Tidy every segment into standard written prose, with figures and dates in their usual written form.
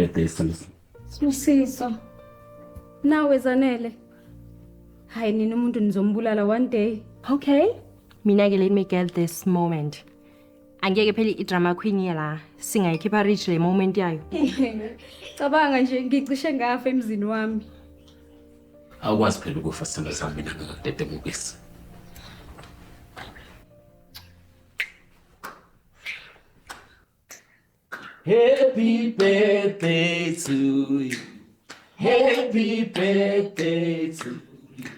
Birthday, sithando. Sibusiso. Nawe Zanele. Hayi nina umuntu nizombulala one day. Okay. Mina ke let me get this moment. Angeke phela i-drama queen yala singayikhipha rich le moment yayo. Cabanga nje ngicishe ngafa emzini wami. Awukwazi phela ukufa sithando sami mina ngingakudedemukisi. Happy birthday to you. Happy birthday to you.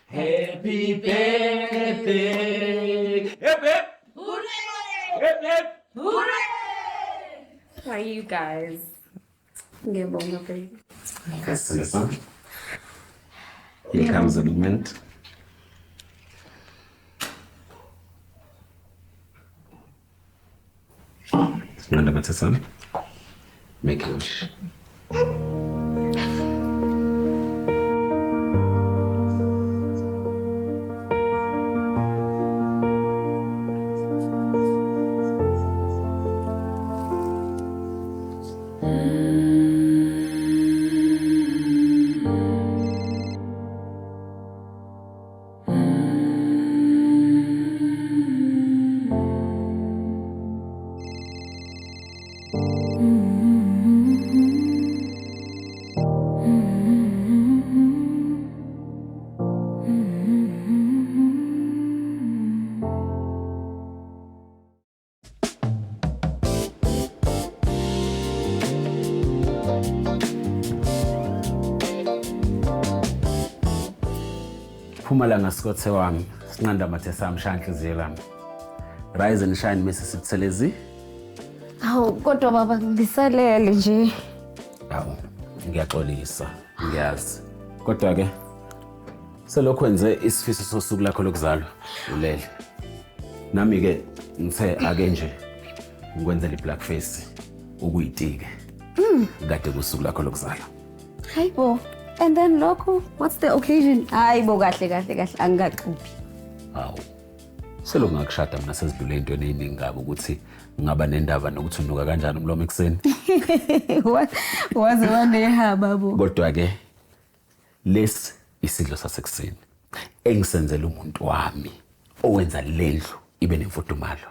Happy birthday. Hip hip. Hooray! Hip hip. Hooray! Why you guys? Ngiyabonga baby. Sithando sami. Here comes the moment. Sinqanda mathe sami. Make a wish. Phuma la ngasikothe wami, sinqanda amathe sami, shaya inhliziyo lami. Rise and shine Mrs. Buthelezi. Hawu kodwa baba ngisalele nje. Hawu, ngiyaxolisa, ngiyazi. Kodwa ke selokhu wenze isifiso sosuku lakho lokuzalwa ulele. Nami ke ngithe ake nje ngikwenzele i-black face ukuyitike. Kade kusuku lakho lokuzalwa. Hayibo. And then lokho, what's the occasion? Hayibo kahle kahle kahle angikaxuphi. Hawu. Selokhu ngakushada mina sezidlule ey'ntweni ey'ningi kabi ukuthi ngingaba nendaba nokuthi unuka kanjani umlomo ekuseni. Waze wanehaba bo. Kodwa ke lesi isidlo sasekuseni engisenzela umuntu wami owenza lendlu ibe nemfudumalo.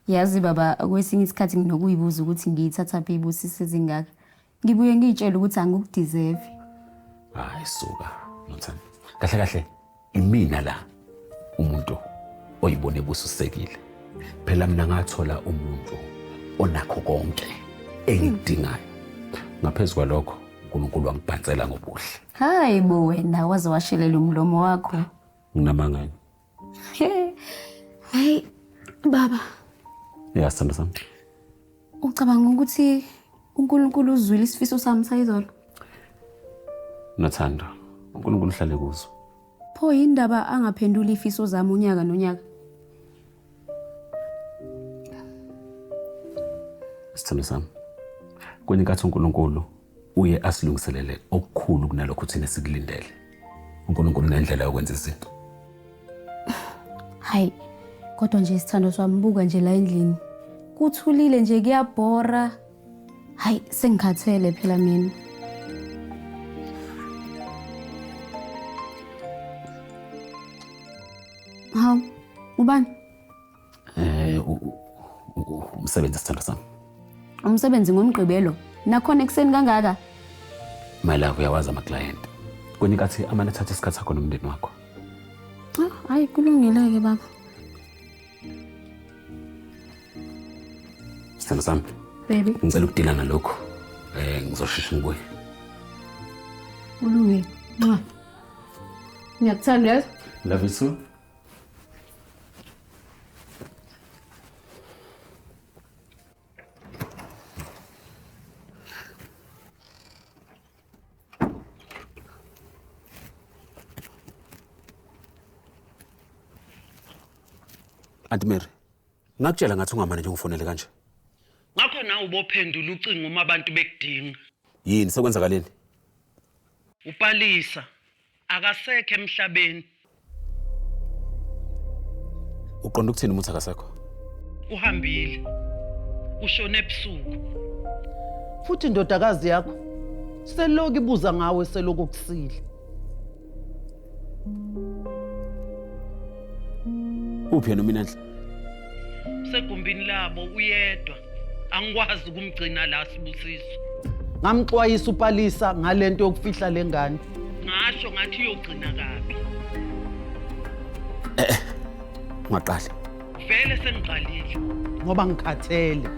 Yazi baba kwesinye isikhathi nginokuyibuza ukuthi ngiyithatha phi ibusisi ezingaka. Ngibuye ngiyitshele ukuthi angikudeserve. Hayi suka, Nothando. Kahle kahle imina la umuntu oyibone ebusisekile. Phela mina ngathola umuntu onakho konke engikudingayo. Ngaphezu kwalokho uNkulunkulu wangibhansela ngobuhle. Hayi bo wena waze washelela umlomo wakho. Nginamanga yini? Hayi baba, Ya sithando sami. ucabanga ukuthi uNkulunkulu uzwile isifiso sami sayizolo? Nothando, uNkulunkulu uhlale kuzo. Pho yindaba angaphenduli ifiso zami unyaka nonyaka? Sithando sami. Kwenye inkathi uNkulunkulu uye asilungiselele okukhulu kunalokho thina esikulindele. uNkulunkulu unendlela yokwenza izinto. Hayi, kodwa nje isithando sami buka nje la endlini. Kuthulile nje kuyabhora. Hayi, sengikhathele phela mina. Hawu, ubani? Eh umsebenzi sithando sami. Umsebenzi ngomgqibelo. Nakhona ekuseni kangaka. My love uyawazi ama client. Kwenye inkathi amane athatha isikhathi sakho nomndeni wakho. Ah, hayi kulungile ke baba. Sithando sami, Baby, ngicela ukudila nalokho. Eh ngizosheshe ngibuye. kulungile. Mwah. Ngiyakuthanda yazi. Love you too. Auntie Mary, ngakutshela ngathi ungamane nje ungifonele kanje. Ngakho nawe ubophendula ucingo uma abantu bekudinga. Yini sekwenzakaleni? UPalisa akasekho emhlabeni. Uqonda ukuthini umuthi akasekho? Uhambile. Ushone ebusuku. Futhi indodakazi yakho selokhu ibuza ngawe selokhu kusile. Uphi yena uMinenhle? Segumbini labo uyedwa. Angikwazi ukumgcina la Sibusiso. Ngamxwayisa uPalisa ngalento yokufihla lengane. Ngasho ngathi uyogcina kabi. Ungaqali. Vele sengiqalile. Ngoba ngikhathele.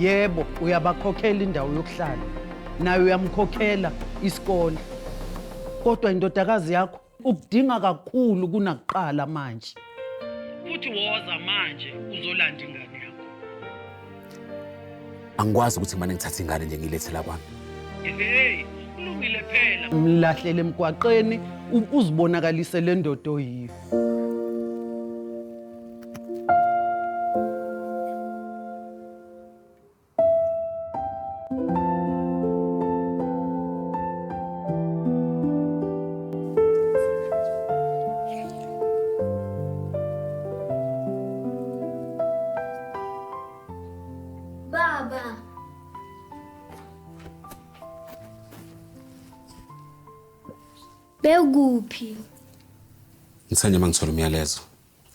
Yebo, uyabakhokhela indawo yokuhlala. Nayo uyamkhokhela isikole. Kodwa indodakazi yakho ukudinga kakhulu kunakuqala manje. Futhi woza manje uzolanda ingane yakho. Angikwazi ukuthi ngimane ngithathe ingane nje ngiyilethela kwami. Hey, kulungile phela. Mlahlele emgwaqeni uzibonakalise le ndoda oyiyo. Baba. Bekuphi? Ngithe nje mangithola umyalezo,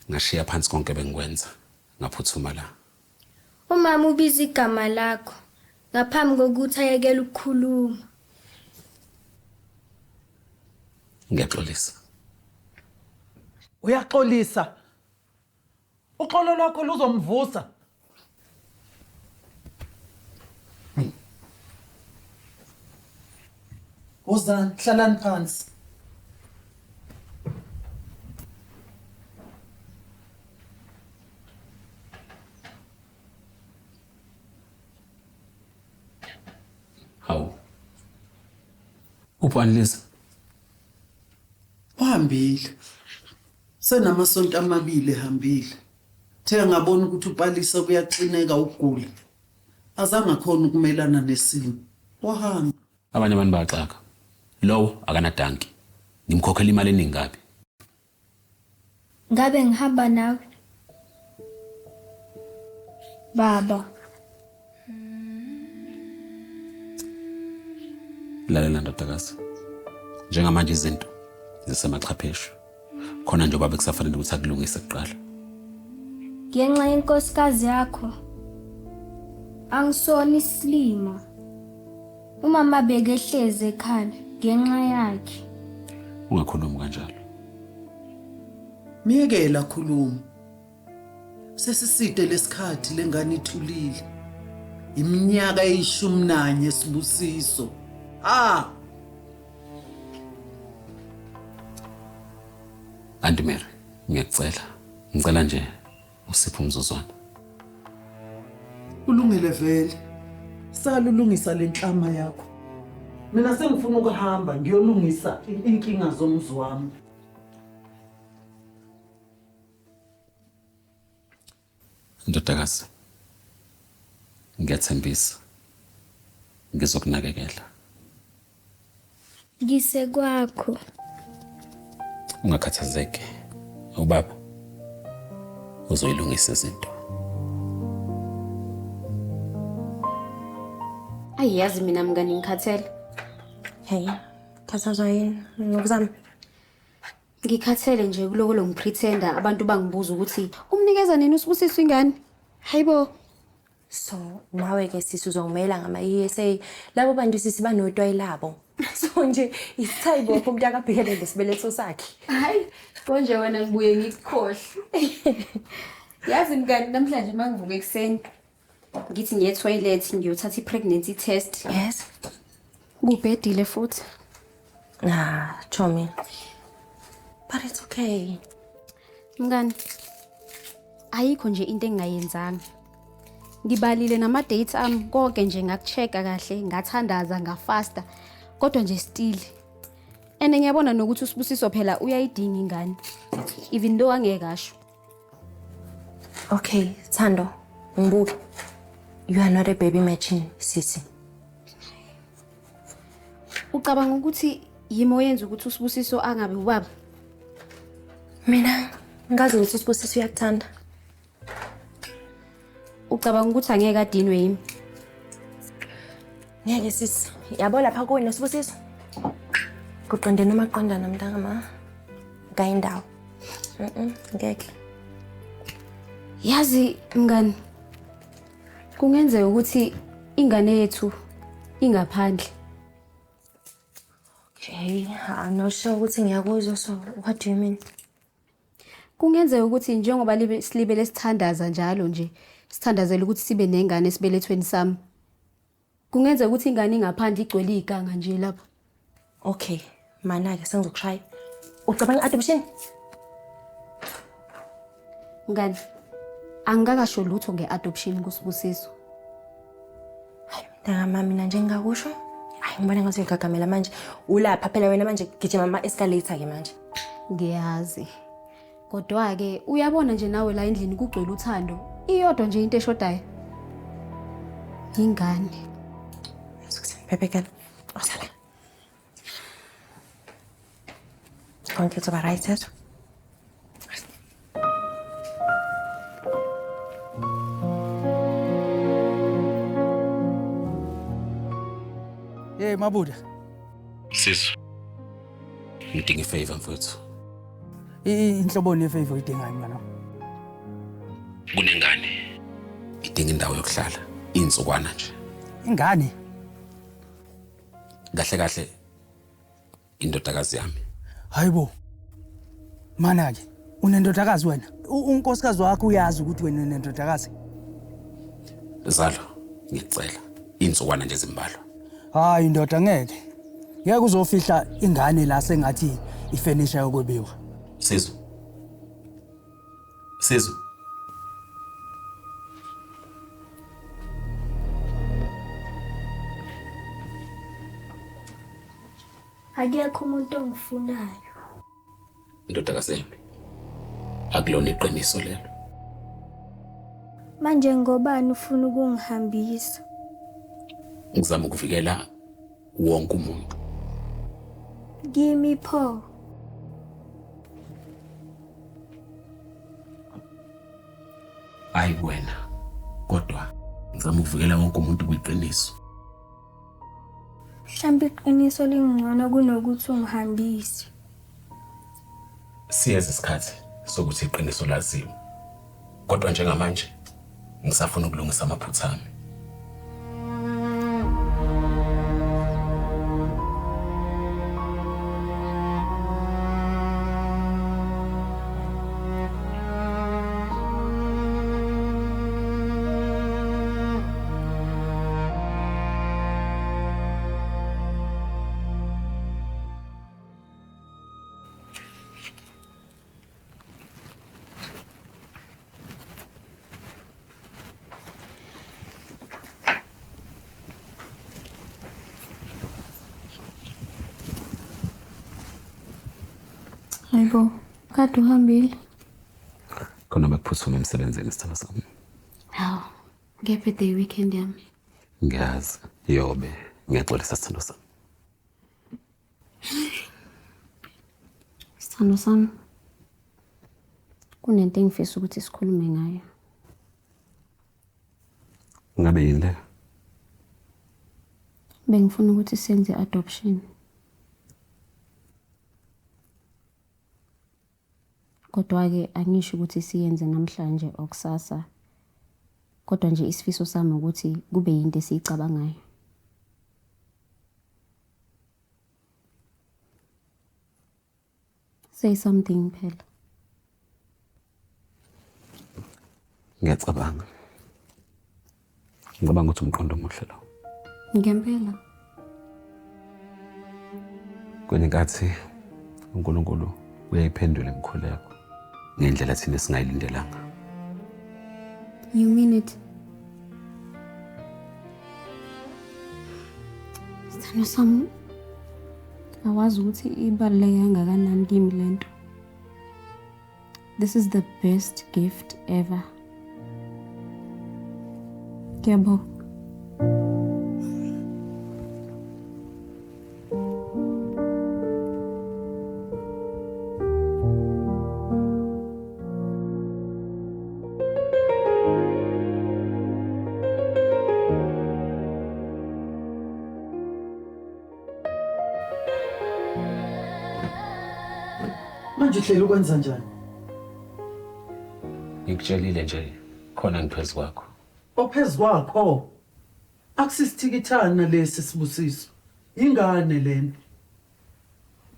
ngashiya phansi konke bengikwenza, ngaphuthuma la. Umama ubiza igama lakho ngaphambi kokuthi ayekele ukukhuluma. Ngiyaxolisa. Uyaxolisa. Uxolo lwakho luzomvusa. Wozani, hlalani phansi. Hawu. Uphi Anelisa? Uhambile. Senamasonto amabili ehambile. Uthe ngabona ukuthi uPalisa kuyaxineka ukugula. Azange akhona ukumelana nesimo. Wahamba. Abanye abantu bayaxaka. Lowo akanadanki. Ngimkhokhela imali eningi kabi. Ngabe ngihamba nawe? Baba. Lalela ndodakazi. Njengamanje izinto zisemaxhapheshu. Khona nje ubaba kusafanele ukuthi akulungise kuqala. Ngenxa yenkosikazi yakho angisona isilima. Umama bekehlezi ekhala ngenxa yakhe. Ungakhulumi kanjalo. Miyekela khuluma. Sesiside lesikhathi lengane ithulile. Iminyaka eyi-14 Sibusiso. Ah! Auntie Mary, ngiyakucela. Ngicela nje usiphe umzuzwana. Kulungile vele. Sala ulungisa lenhlama yakho. Mina sengifuna ukuhamba ngiyolungisa inkinga zomzi wami. Ndodakazi, ngiyathembisa ngizokunakekela. Ngisekwakho. Ungakhathazeki. Ubaba uzoyilungisa izinto. Ayi yazi mina mngani ngikhathele. Hey, khathazwa yini? Ngokuzama. Ngikhathele nje kuloko lo ngipretender abantu bangibuza ukuthi umnikeza nini uSibusiso ingane? Hayibo. So, nawe ke sisi uzongimela ngama ESA. Labo bantu sisi banotwayi labo. So nje isithayibopho umuntu akabhekele lesibeletho sakhe. Hayi, konje wena ngibuye ngikukhohle. Yazi mngani namhlanje mangivuka ekuseni ngithi ngiye toilet ngiyothatha i-pregnancy test. Yes. Kubhedile futhi. Nah, Chomi. But it's okay. Mngani, ayikho nje into engingayenzanga. Ngibalile nama dates ami konke nje ngakuchecka kahle, ngathandaza, ngafasta. Kodwa nje still. And ngiyabona nokuthi uSibusiso phela uyayidinga ingane. Even though angeke asho. Okay, Thando, ngibuke. You are not a baby matching, sisi. Ucabanga ukuthi yimi oyenza ukuthi uSibusiso angabe ubaba? Mina ngazi ukuthi uSibusiso uyakuthanda. Ucabanga ukuthi angeke adinwe yimi? Ngeke sisi. Yabo lapha kuwena Sibusiso. Kuqonde noma qondana mntangama. Ngayindawo. Ngeke. Yazi mngani, kungenzeka ukuthi ingane yethu ingaphandle. Okay, I'm not sure ukuthi ngiyakuzwa, so what do you mean? Kungenzeka ukuthi njengoba silibele sithandaza njalo nje, sithandazela ukuthi sibe nengane esibelethweni sami. Kungenzeka ukuthi ingane ingaphandle igcwele iganga nje lapha. Okay, mana ke sengizokushaya. Ucabanga adoption? Mngani, angikakasho lutho nge-adoption kuSibusiso. Hayi mntangama, mina nje ngingakusho. Hayi ngibona ngathi uyigagamela manje. Ulapha phela wena manje, gijima ama-escalator ke manje. Ngiyazi. Kodwa-ke uyabona nje nawe la endlini kugcwele uthando. Iyodwa nje into eshodayo. Ingane. Bebe girl, awusala. Konke kuzoba right yethu. Hey Mabuda. Sisu. Ngidinga ifavor mfowethu. Inhlobo nefavor oyidingayo mngani wami? Kunengane. Idinga indawo yokuhlala insukwana nje. Ingane? Kahle kahle indodakazi yami. Hayibo. Mana ke unendodakazi wena? Unkosikazi wakho uyazi ukuthi wena unendodakazi? Zalo, ngiyacela insukwana nje zimbalwa. Hayi ndoda ngeke. Ngeke uzofihla ingane la sengathi ifenisha yokwebiwa. Sizo. Sizo. Akekho umuntu ongifunayo. Indodakazi yami. Akulona iqiniso lelo. Manje ngobani ufuna ukungihambisa? Ngizama ukuvikela wonke umuntu. Kimi pho. Hayi wena, kodwa ngizama ukuvikela wonke umuntu kwiqiniso. Mhlawumbe iqiniso lingcono kunokuthi ungihambise. Siyeza isikhathi sokuthi iqiniso laziwe. Kodwa njengamanje ngisafuna ukulungisa amaphutha ami. Hayibo, kade uhambile. Khona bekuphuthuma emsebenzini sithando sami. Hawu, nge-birthday weekend yami. Ngiyazi, yobe, ngiyaxolisa sithando sami. Sithando sami, kunento engifisa ukuthi sikhulume ngayo. Ngabe yini leyo? Bengifuna ukuthi senze adoption. Kodwa-ke angisho ukuthi siyenze namhlanje or kusasa. Kodwa nje isifiso sami ukuthi kube yinto esiyicabangayo. Say something phela. Ngiyacabanga. Ngicabanga ukuthi umqondo omuhle lo. Ngempela. Kwenye inkathi uNkulunkulu uyayiphendula imikhuleko ngendlela thina esingayilindelanga. You mean it? Sithando sami, awazi ukuthi ibaluleke kangakanani kimi lento. This is the best gift ever. Ngiyabonga. Manje uhlela ukwenza njani? Ngikutshelile nje khona ngiphezu kwakho. Ophezu kwakho? Akusisithikithana lesi Sibusiso. Ingane lena.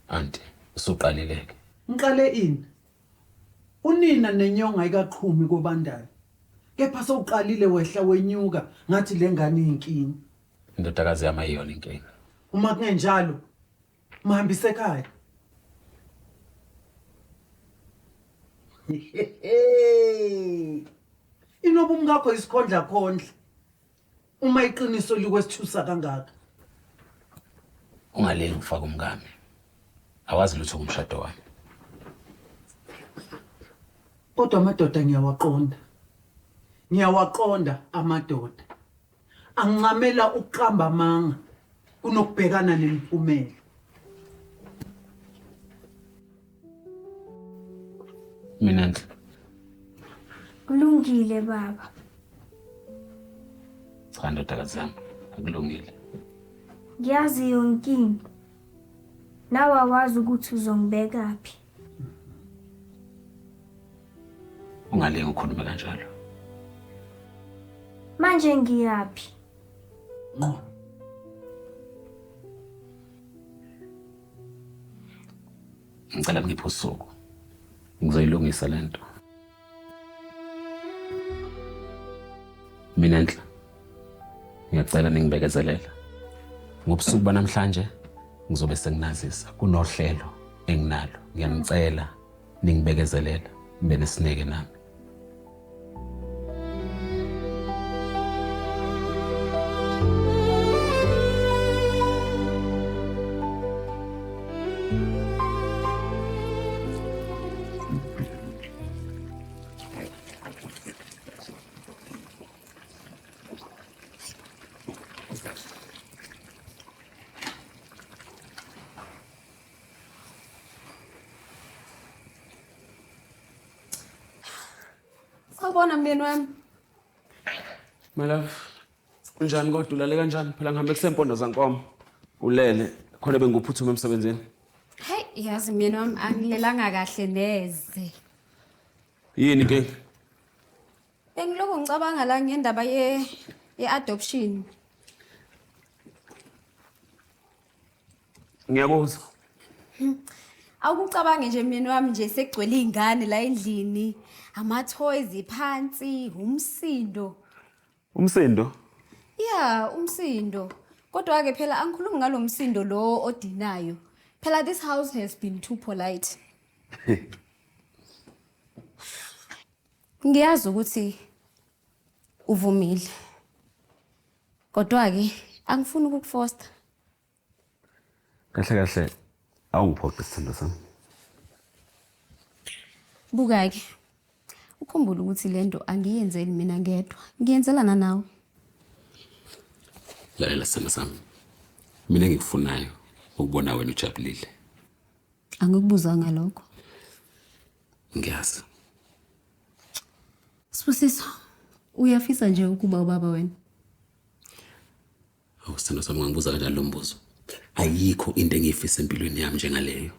Anti, usuqalile-ke. Ngiqale ini? Unina nenyonga ayikaqhumi kobandayo. Kepha sewuqalile wehla wenyuka ngathi le ngane iyinkinga. Indodakazi yami ayiyona inkinga. Uma kungenjalo, mhambise ekhaya. Inoba umkakho isikhondla khondla. Uma iqiniso likwesithusa kangaka. Ungalingi ufake umkami. Awazi lutho ngomshado wami. Kodwa amadoda ngiyawaqonda. Ngiyawaqonda amadoda. Angincamela ukuqamba amanga kunokubhekana nemiphumela. Mina nhle. Kulungile baba. Cha ndodakazi yami, akulungile. Ngiyazi yonke into. Nawe awazi ukuthi uzongibekaphi. Ungalingi ukhulume kanjalo. Manje ngiyaphi? Ngqo. Ngicela ngiphe usuku. Ngizoyilungisa lento. Mina nhla. Ngiyacela ningibekezelela. Ngobusuku banamhlanje ngizobe senginazisa kunohlelo enginalo. Ngiyanicela ningibekezelela, nibe nesineke nami. Sawubona myeni wami. My love, unjani kodwa ulale kanjani? Phela ngihambe kusempondo zankomo. Ulele, khona bengikuphuthuma emsebenzini. Hey, yazi myeni wami angilelanga kahle neze. Yini inkinga? Bengilokhu ngicabanga la ngendaba ye-adoption. Ngiyakuzwa. Awukucabange nje myeni wami nje sekugcwele iy'ngane la endlini, ama-toys phansi, umsindo. Umsindo? Ya, umsindo. Kodwa-ke phela angikhulumi ngalo msindo lo odinayo. Phela this house has been too polite. Ngiyazi ukuthi uvumile. Kodwa-ke angifuni ukukufosta. Kahle kahle awungiphoqi sithando sami. Buka-ke, ukhumbule ukuthi le nto angiyenzeli mina ngedwa, ngiyenzelana nawe. Lalela sithando sami. Mina engikufunayo ukubona wena ujabulile. Angikubuzanga lokho. Ngiyazi. Sibusiso, uyafisa nje ukuba ubaba wena? Awu sithando sami ungangibuza kanjani lo mbuzo? Ayikho into engiyifisa empilweni yami njengaleyo.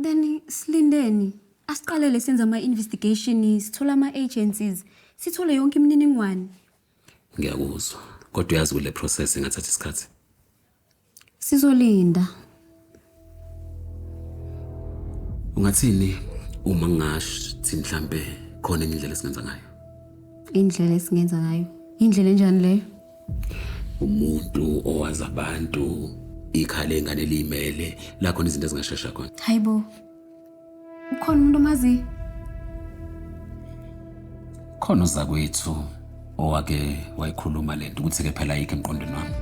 Then silindeni. Asiqalele senze ama-investigation, sithole ama-agencies, sithole yonke imininingwane. Ngiyakuzwa. Kodwa uyazi kule process ingathatha isikhathi. Sizolinda. Ungathini uma ngingasho mhlambe khona enye indlela esingenza ngayo? Indlela esingenza ngayo? Indlela enjani leyo? Umuntu owazi abantu, ikhala engane eliyimele, la khona izinto ezingashesha khona. Hayibo. Ukhona umuntu omaziyo? Khona uzakwethu owake wayikhuluma lento ukuthi ke phela ayikho emqondweni wami.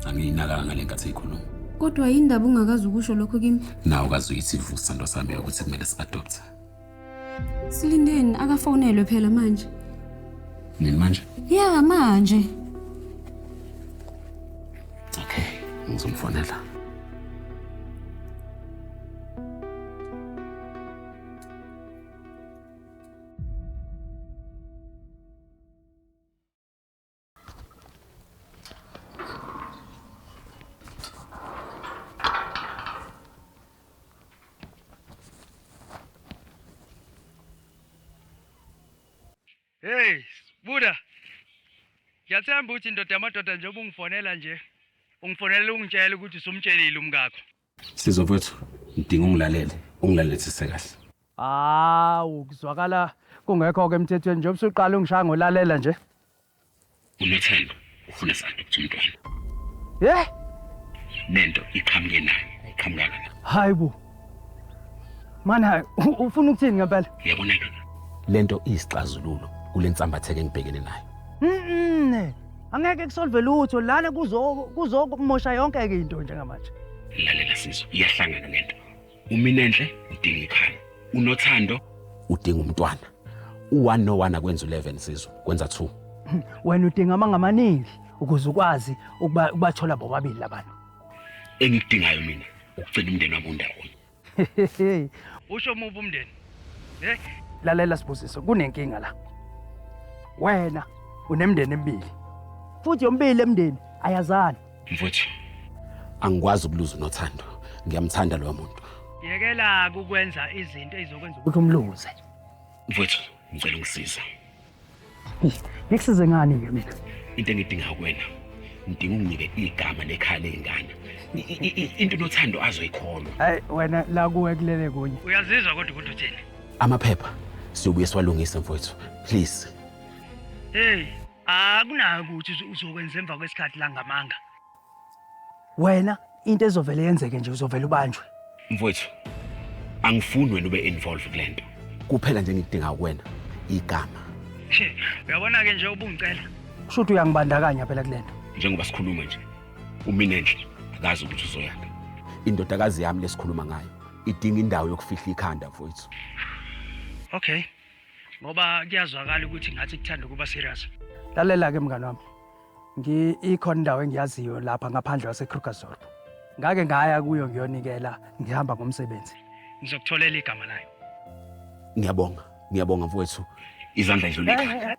Angiyinakanga ngale nkathi eyikhuluma. Kodwa yindaba ungakazi ukusho lokho kimi? Nawe ukazi uyithi vusa ndo sami ukuthi kumele si-adopt. Silindeni akafonelwe phela manje. Nini manje? Ya manje. Okay, ngizomfonela. Hey, Buda. Ngiyathemba ukuthi indoda yamadoda njengoba ungifonela nje, ungifonela ungitshela ukuthi usumtshelile umkakho. Sizwe mfowethu, ngidinga ungilalele, ungilalelisise kahle. Hawu, kuzwakala kungekho-ke emthethweni njengoba usuqala ungishaya ngolalela nje. Unothando ufuna si-adopt umntwana. Ye? Lento iqhamuke naye, ayiqhamukanga na. Hayi bo. Mana ufuna ukuthini ngempela? Uyabona ke lento iyisixazululo kule nsambatheke engibhekene nayo. Mhm. Angeke kusolve lutho lana kuzo kuzokumosha yonke ke into njengamanje. Lalela Sizwe, iyahlangana lento. Uminenhle udinga ikhaya. Unothando udinga umntwana. U1 no1 akwenza u11 Sizwe, kwenza 2. Wena udinga amanga amaningi ukuze ukwazi ukuba ukubathola bobabili labantu. Engikudingayo mina ukugcina umndeni wami undawonye. Usho mubi umndeni. Eh? Lalela Sibusiso, kunenkinga la. Wena unemndeni emibili. Futhi yomibili emndeni ayazani. Mfowethu, angikwazi ukuluza uNothando. Ngiyamthanda loyo muntu. Yekela ukwenza izinto ezizokwenza ukuthi umluze. Mfowethu, ngicela ungisize. Ngikusize ngani ke mina? Into engidinga kuwena, ngidinga unginike igama lekhaya ley'ngane. Into uNothando azoyikholwa. Hayi wena la kuwe kulele kunye. Uyazizwa kodwa ukuthi uthini? Amaphepha siyobuye siwalungise mfowethu. Please. Hey, akunako ukuthi uzokwenza emva kwesikhathi la ngamanga. Wena into ezovele yenzeke nje uzovele ubanjwe. Mfowethu, angifuni wena ube involved kule nto. Kuphela nje engikudinga kuwena igama. Uyabona ke nje ubungicela. Kusho ukuthi uyangibandakanya phela kule nto. Njengoba sikhuluma nje, uMinenhle akazi ukuthi uzoyaphi. Indodakazi yami lesikhuluma ngayo idinga indawo yokufihla ikhanda mfowethu. Okay. Ngoba kuyazwakala ukuthi ngathi kuthanda ukuba serious. Lalela ke mngani wami. Ngi ikhona indawo engiyaziyo lapha ngaphandle kwaseKrugersdorp. Ngake ngaya kuyo ngiyonikela ngihamba ngomsebenzi. Ngizokutholela igama layo. Ngiyabonga, ngiyabonga mfowethu. Izandla idlula ikhanda.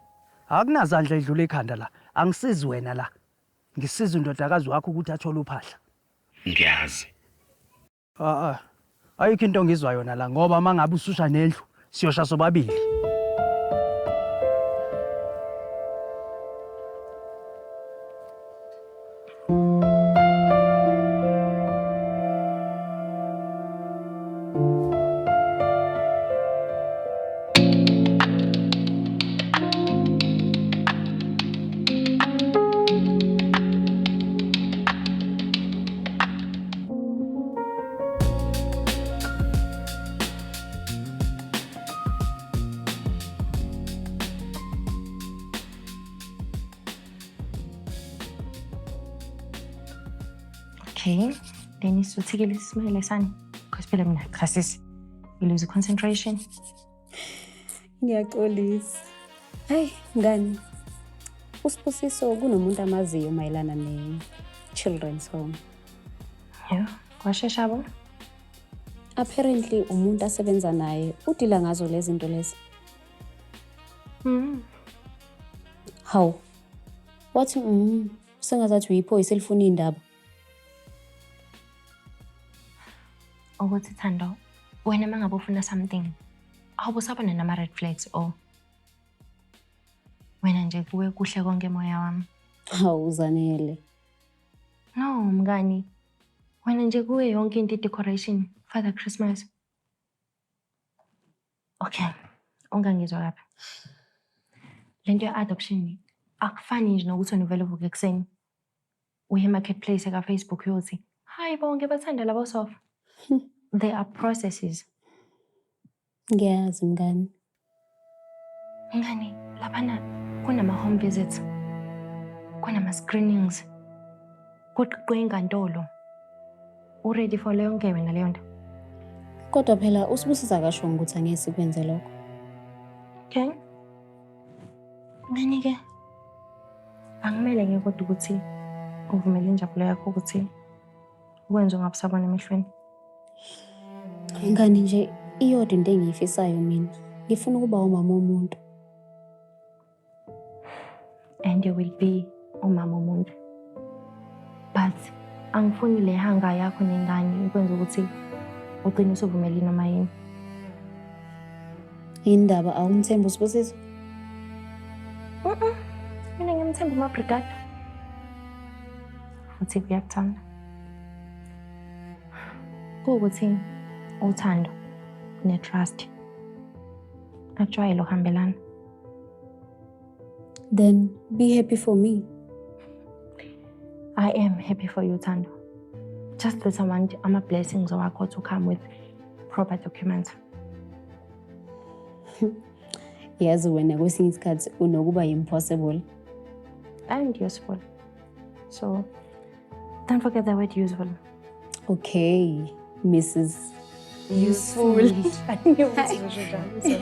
Akunazandla idlula ikhanda la. Angisizi wena la. Ngisiza undodakazi wakho ukuthi athole uphahla. Ngiyazi. Ah ah. Ayikho into ongizwa yona la ngoba mangabe ususha nendlu siyosha sobabili. Okay, then isuthikile isimele sani. Because phela mina cha sisi, we lose concentration. Ngiyaxolisa. Hayi, mngani. USibusiso kunomuntu amaziyo mayelana ne-children's home. Yeah, kwashesha bo. Apparently umuntu asebenza naye udila ngazo lezi zinto lezi. Hawu. Wathi sengazathi uyiphoyisa elifuna iy'ndaba. Ukuthi Thando, wena uma ngabe ufuna something, awube usabona nama-red flags or wena nje kuwe kuhle konke moya wami. Hawu Zanele. No, mngani. Wena nje kuwe yonke into i-decoration, Father Christmas. Okay, ungangizwa kabi. Le nto ye-adoption akufani nje nokuthi wena uvele uvuke ekuseni uye e-marketplace eka-Facebook uyothi, hayi bonke bathanda labo sofa. There are processes. Ngiyazi mngani. Mngani, laphana kunama-home visits, kunama-screenings, kuqiqwe inkantolo. U-ready for leyo nto wena leyo nto? Kodwa phela uSibusiso akashongo ukuthi angeke sikwenze lokho. Okay. Mngani-ke, akumele-ke kodwa ukuthi uvumele injabulo yakho ukuthi ukwenze ungabe usabona emehlweni. Mngani nje iyodwa into engiyifisayo mina. Ngifuna ukuba umama womuntu. And you will be umama womuntu. But angifuni le hunger yakho nengane ikwenza ukuthi ugcine usuvumele noma yini. Indaba awumthembi uSibusiso? Mina ngiyamthemba uMabrigado. Futhi uyakuthanda. Kuwukuthi uthando ne-trust akujwayele ukuhambelana. Then be happy for me. I am happy for you, Thando. Just that I want ama-blessings wakho to come with proper documents. Yazi wena kwesinye isikhathi unokuba impossible. And useful. So don't forget the word useful. Okay, Mrs. Useful. I knew it was so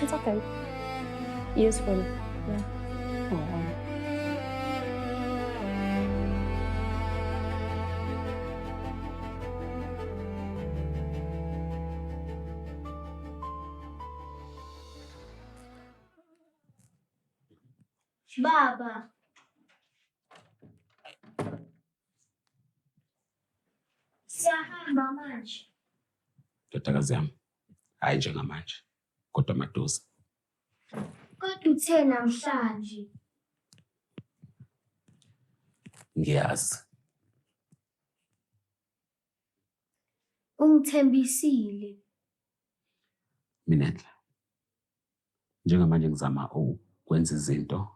it's okay. Useful. Yeah. Oh. Baba. Siyahamba manje. Ndodakazi yami, hhayi njengamanje, kodwa maduze. Kodwa uthe namhlanje. Ngiyazi. Ungithembisile. Minenhle, njengamanje ngizama ukwenza izinto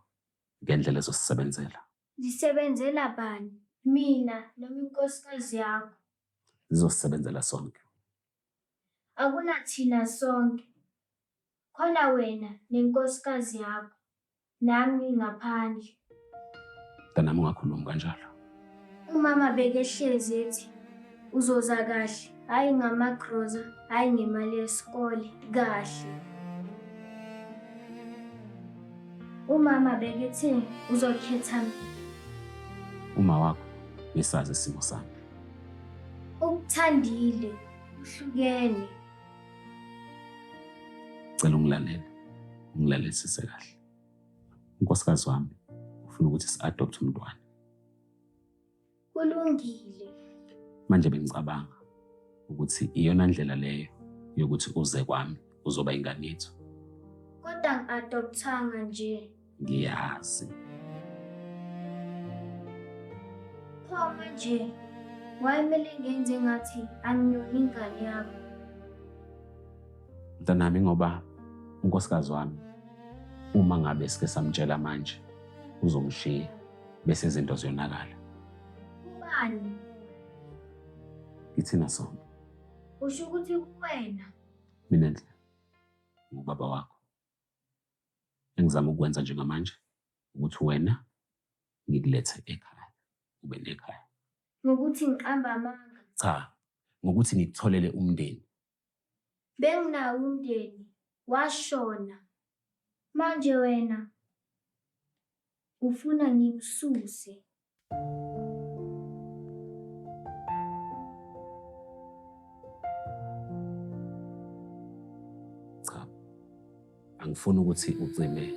ngendlela ezosisebenzela. Zisebenzela bani? Mina noma inkosikazi yakho? Zizosisebenzela sonke. Akunathina sonke. Khona wena nenkosikazi yakho, nami ngaphandle. Mntanami ungakhulumi kanjalo. Umama bekehlezi ethi uzoza kahle, hhayi ngamagroza, hhayi ngemali yesikole, kahle. Umama bekethe uzokhetha Uma wakho ngisazi isimo sami. Ukuthandile, uhlukene. Cela ungilalele, ungilalelisise kahle. Unkosikazi wami ufuna ukuthi si-adopt umntwana. Kulungile. Manje bengicabanga ukuthi iyona ndlela leyo yokuthi uze kwami uzoba ingane yethu. Kodwa ngi-adopthanga nje. Ngiyazi. Pho manje wayemele ngenze ngathi angiyona ingane yakho. Mntanami ngoba unkosikazi wami uma ngabe sike samtshela manje uzongishiya bese izinto ziyonakala. Ubani? Kithina sonke. Usho ukuthi kuwena? Mina Enhle, ngubaba wakho. Engizama ukukwenza njengamanje ukuthi wena ngikulethe ekhaya, ube nekhaya. Ngokuthi ngiqamba amanga? Cha, ngokuthi ngikutholele umndeni. Benginawo umndeni, washona. Manje wena ufuna ngimsuse. Cha, angifuni ukuthi ucime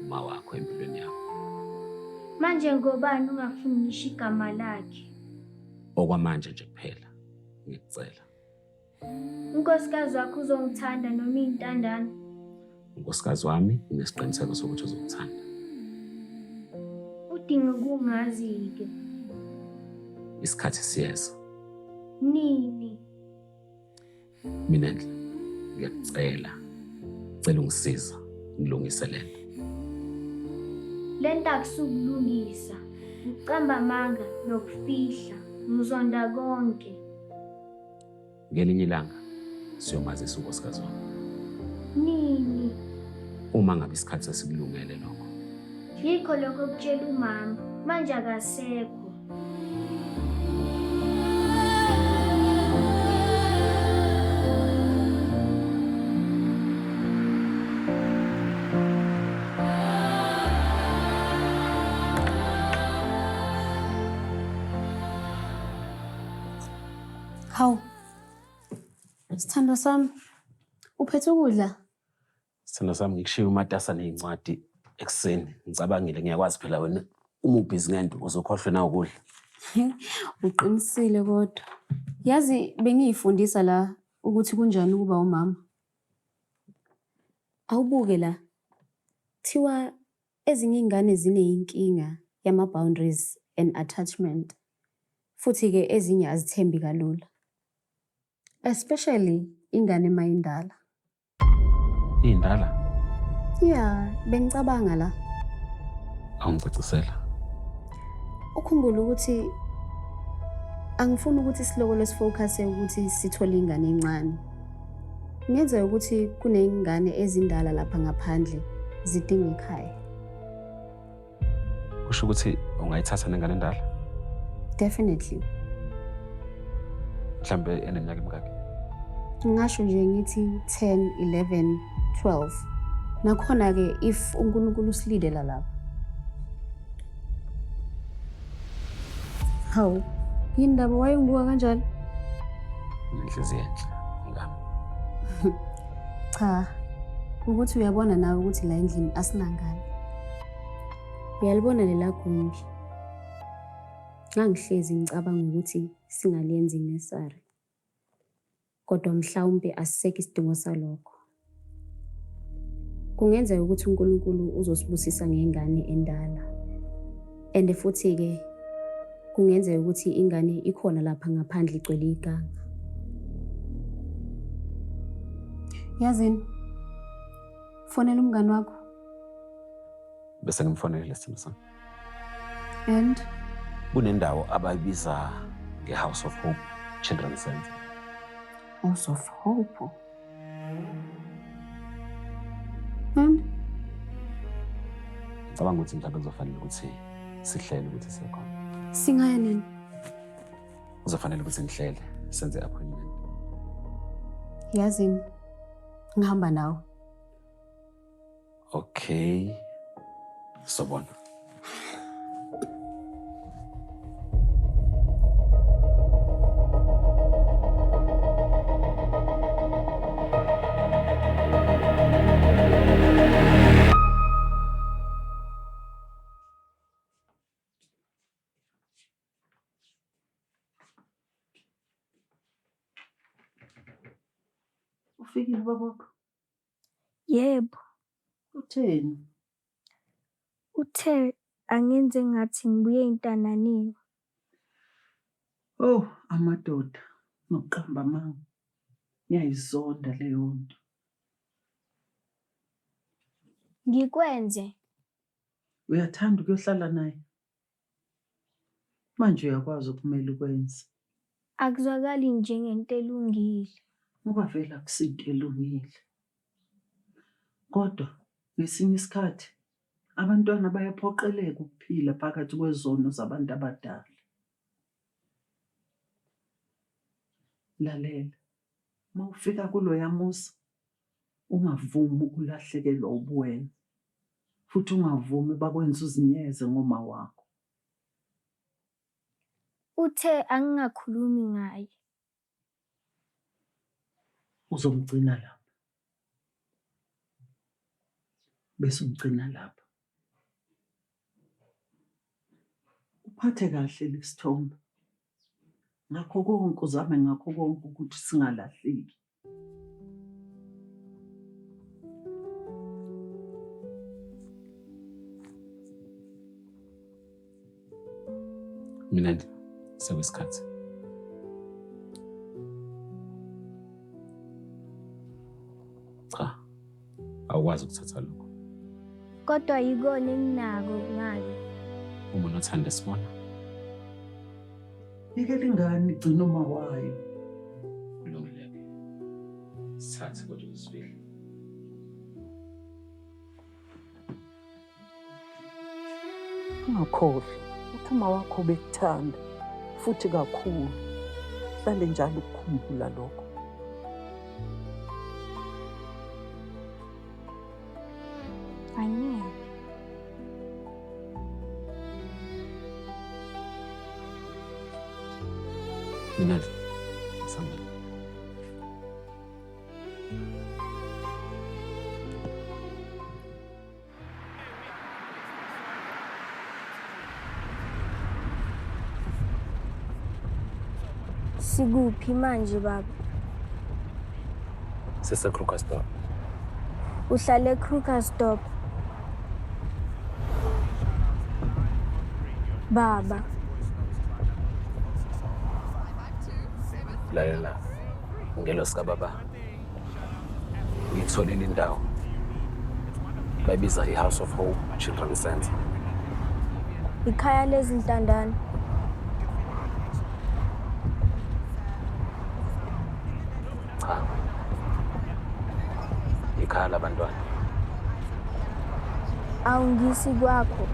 uma wakho empilweni yakho. Manje ngobani ungafuni ngisho igama lakhe? Okwamanje nje kuphela, ngikucela. Unkosikazi wakho uzongithanda noma iyintandane? Unkosikazi wami nginesiqiniseko sokuthi uzokuthanda. Udinga ukungazi-ke. Isikhathi siyeza. Nini? Mina Enhle, ngiyakucela. Cela ungisiza ngilungise lento. Lento akusukulungisa. Ukuqamba amanga nokufihla. Ngizonda konke. Ngelinye ilanga siyomazisa unkosikazi wami. Nini? Uma ngabe isikhathi sesikulungele lokho. Yikho lokho kutshela umama. Manje akasekho. Hawu. Sithandwa sami, uphethe ukudla? Sithandwa sami ngikushiye umatasa ney'ncwadi ekuseni. Ngicabangile ngiyakwazi phela wena uma ubhizi ngento uzokhohlwa na ukudla. Uqinisile kodwa. Yazi bengiyifundisa la ukuthi kunjani ukuba umama. Awubuke la. Thiwa Ezinye iy'ngane zineyinkinga yama-boundaries and attachment. Futhi-ke ezinye azithembi kalula. Especially ingane mayindala. Iy'ndala? Yeah, bengicabanga la. Awungicacisela. Ukhumbule ukuthi angifuni ukuthi silokole sifocuse ukuthi sithole ingane encane. Kungenzeka ukuthi kuney'ngane ezindala lapha ngaphandle zidinga ikhaya. Kusho ukuthi ungayithatha nengane endala? Definitely. Mhlambe eneminyaka emingaki? Ngingasho nje ngithi 10, 11, 12. Nakhona-ke if uNkulunkulu usilidela lapha. Hawu, yini ndaba wayengibuka kanjalo? Unenhliziyo enhle, mngami. Cha, ukuthi uyabona nawe ukuthi la endlini asinangane. Uyalibona lela gumbi. Ngangihlezi ngicabanga ukuthi singalenzi inesari. Kodwa mhlawumbe asisekho isidingo salokho. Kungenzeka ukuthi uNkulunkulu uzosibusisa ngengane endala. And futhi-ke kungenzeka ukuthi ingane ikhona lapha ngaphandle igcwele iganga. Yazini, fonela umngani wakho. Bese ngimfonelile sithando sami. And Kunendawo abayibiza nge-House of Hope Children's Center. House of Hope. And Ngicabanga ukuthi mhlawumbe kuzofanele ukuthi sihlele ukuthi siye khona. Singaya nini? Kuzofanele ukuthi ngihlele senze appointment. Yazini, ngihamba nawe. Okay. Sobona. Ufikile ubaba wakho? Yebo. Utheni? Uthe angenze ngathi ngibuye entandaneni. Oh, amadoda nokuqamba amanga. Ngiyayizonda leyo nto. Ngikwenze. Uyathanda ukuyohlala naye? Manje uyakwazi okumele ukwenze. Akuzwakali njengento elungile. Ngoba vele akusinto elungile. Kodwa ngesinye isikhathi abantwana bayaphoqeleka ukuphila phakathi kwezono zabantu abadala. Lalela, uma ufika kuloya muzi, ungavumi ukulahlekelwa ubuwena. Futhi ungavumi bakwenze uzinyeze ngoma wakho. Uthe angingakhulumi ngaye. Uzomgcina lapha. Bese umgcina lapha. Uphathe kahle lesithombe. Ngakho konke uzame ngakho konke ukuthi singalahleki. Mina nje sekuyisikhathi. Cha, awukwazi ukuthatha lokho. Kodwa yikona enginako ngale. Uma unothanda sibona. Yekela ingane igcine uma wayo. Kulungile-ke. Sithathe kodwa uzivile. Ungakhohlwa ukuthi uma wakho bekuthanda futhi kakhulu. Hlale njalo ukukhumbula lokho. Angeke. Mina nje sambeni. Sikuphi manje baba? Sise-Krugersdorp. Uhlale eKrugersdorp. Baba. Lalela, ngelosi kababa. Ngitholile indawo. Bayibiza i-House of Hope Children's Center. Ikhaya lezintandane. Cha. Ikhaya labantwana. Awungisi kwakho.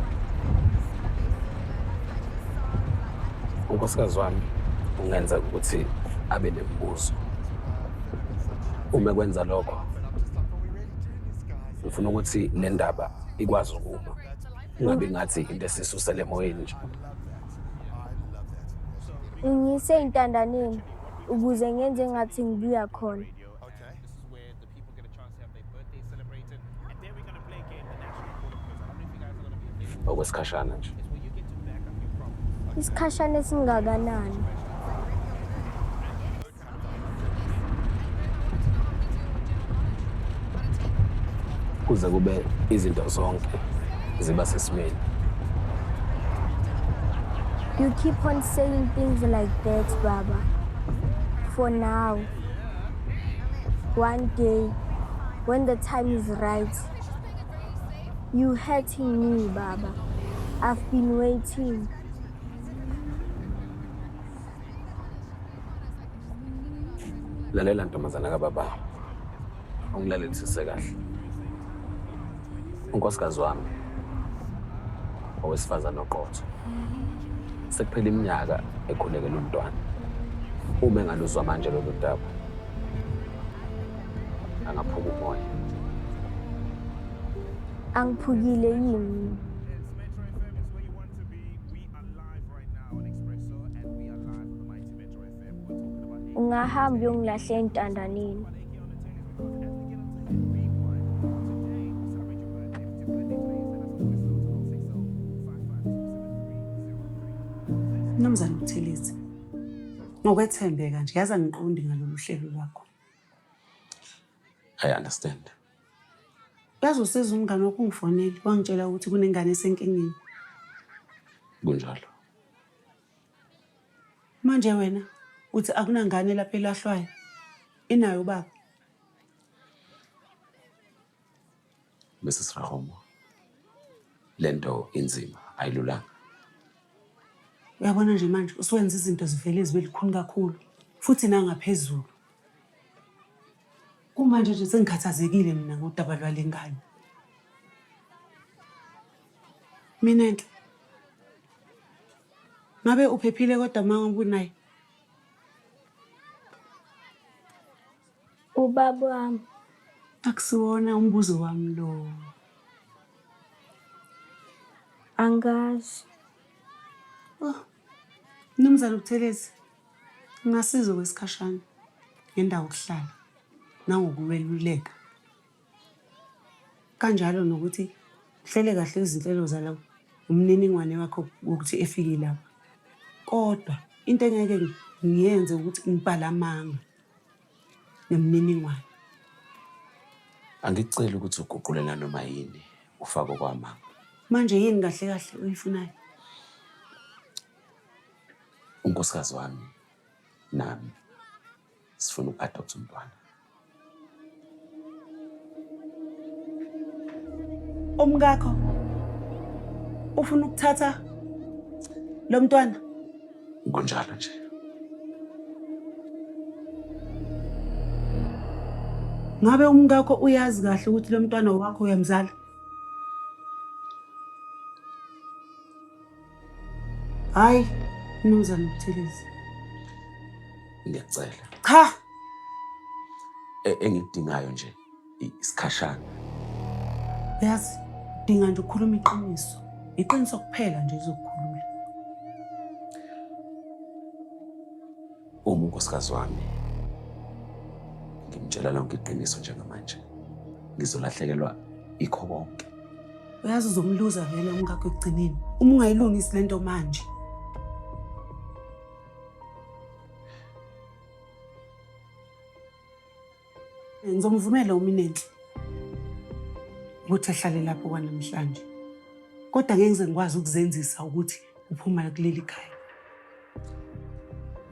Unkosikazi wami kungenzeka ukuthi abe nemibuzo. Uma kwenza lokho, ngifuna ukuthi le ndaba ikwazi ukuma. Kungabi ngathi into esisusele emoyeni nje. Ungiyise ey'ntandaneni ukuze ngenze ngathi ngibuya khona. Okwesikhashana nje. Isikhashana esingakanani? Kuze kube izinto zonke ziba sesimeni. You keep on saying things like that, Baba. For now. One day, when the time is right. You hurting me, Baba. I've been waiting. Lalela ntombazana kababa. Ungilalelisise kahle. Unkosikazi wami owesifazane oqotho. Sekuphela iminyaka ekhulekela umntwana. Uma engaluzwa manje lolu daba, angaphuka umoya. Angiphukile yini? Ungahamba uyongilahla ey'ntandaneni. Mnumzane Buthelezi, ngokwethembeka nje yazi angiqondi ngalolu hlelo lwakho. I understand. Yazi usiza umngane wakho ungifonele wangitshela ukuthi kunengane esenkingeni. Kunjalo. Manje wena uthi akunangane lapha elahlwayo. Inayo ubaba. Mrs. Rahomo. Lento inzima, ayilulanga. Uyabona nje manje usuwenza izinto zivele zibe lukhuni kakhulu futhi nangaphezulu. Kumanje nje sengikhathazekile mina ngodaba lwale ngane. Mina enhle. Ngabe uphephile kodwa uma ngabe unaye? Ubaba wami. Akusiwona umbuzo wami lo. Angazi. Oh. Mnumzane Buthelezi, ngingasiza okwesikhashana ngendawo yokuhlala nangokulweluleka. Kanjalo nokuthi uhlele kahle izinhlelo zala umniningwane wakho wokuthi efike lapha. Kodwa into engeke ngiyenze ukuthi ngibhale amanga nemininingwane. Angikuceli ukuthi uguqule nanoma yini ufake okwamanga. Manje yini kahle kahle oyifunayo? Unkosikazi wami nami sifuna uku-adopt umntwana. Umkakho ufuna ukuthatha lo mntwana? Kunjalo nje. Ngabe umkakho uyazi kahle ukuthi lo mntwana wakho uyamzala? Hayi, Mnumzane Buthelezi. Ngiyacela. Cha. Engikudingayo nje isikhashana. Yazi, dinga nje ukukhuluma iqiniso. Iqiniso kuphela nje lizokukhulula. Uma unkosikazi wami ngimtshela lonke iqiniso njengamanje, ngizolahlekelwa ikho konke. Uyazi uzomluza vele umkakho ekugcineni uma ungayilungisi lento manje. Ngizomvumela uMinenhle ukuthi ahlale lapho kwanamhlanje. Kodwa ngeke ngize ngikwazi ukuzenzisa ukuthi Uphuma kuleli khaya.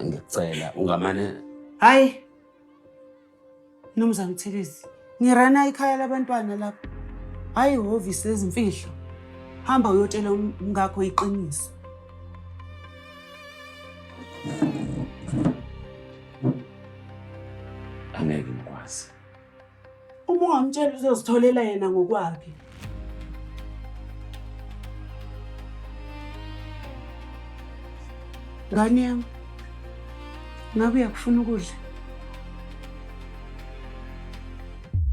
Ngikucela ungamane Hayi. Mnumzane Buthelezi, ngirana ikhaya labantwana lapha. Hayi ihhovisi lezimfihlo. Hamba uyotshela umkakho iqiniso. Angeke ngikwazi. Uma ungamtshela uzozitholela yena ngokwakhe. Ngane yami, ngabe uyakufuna ukudla?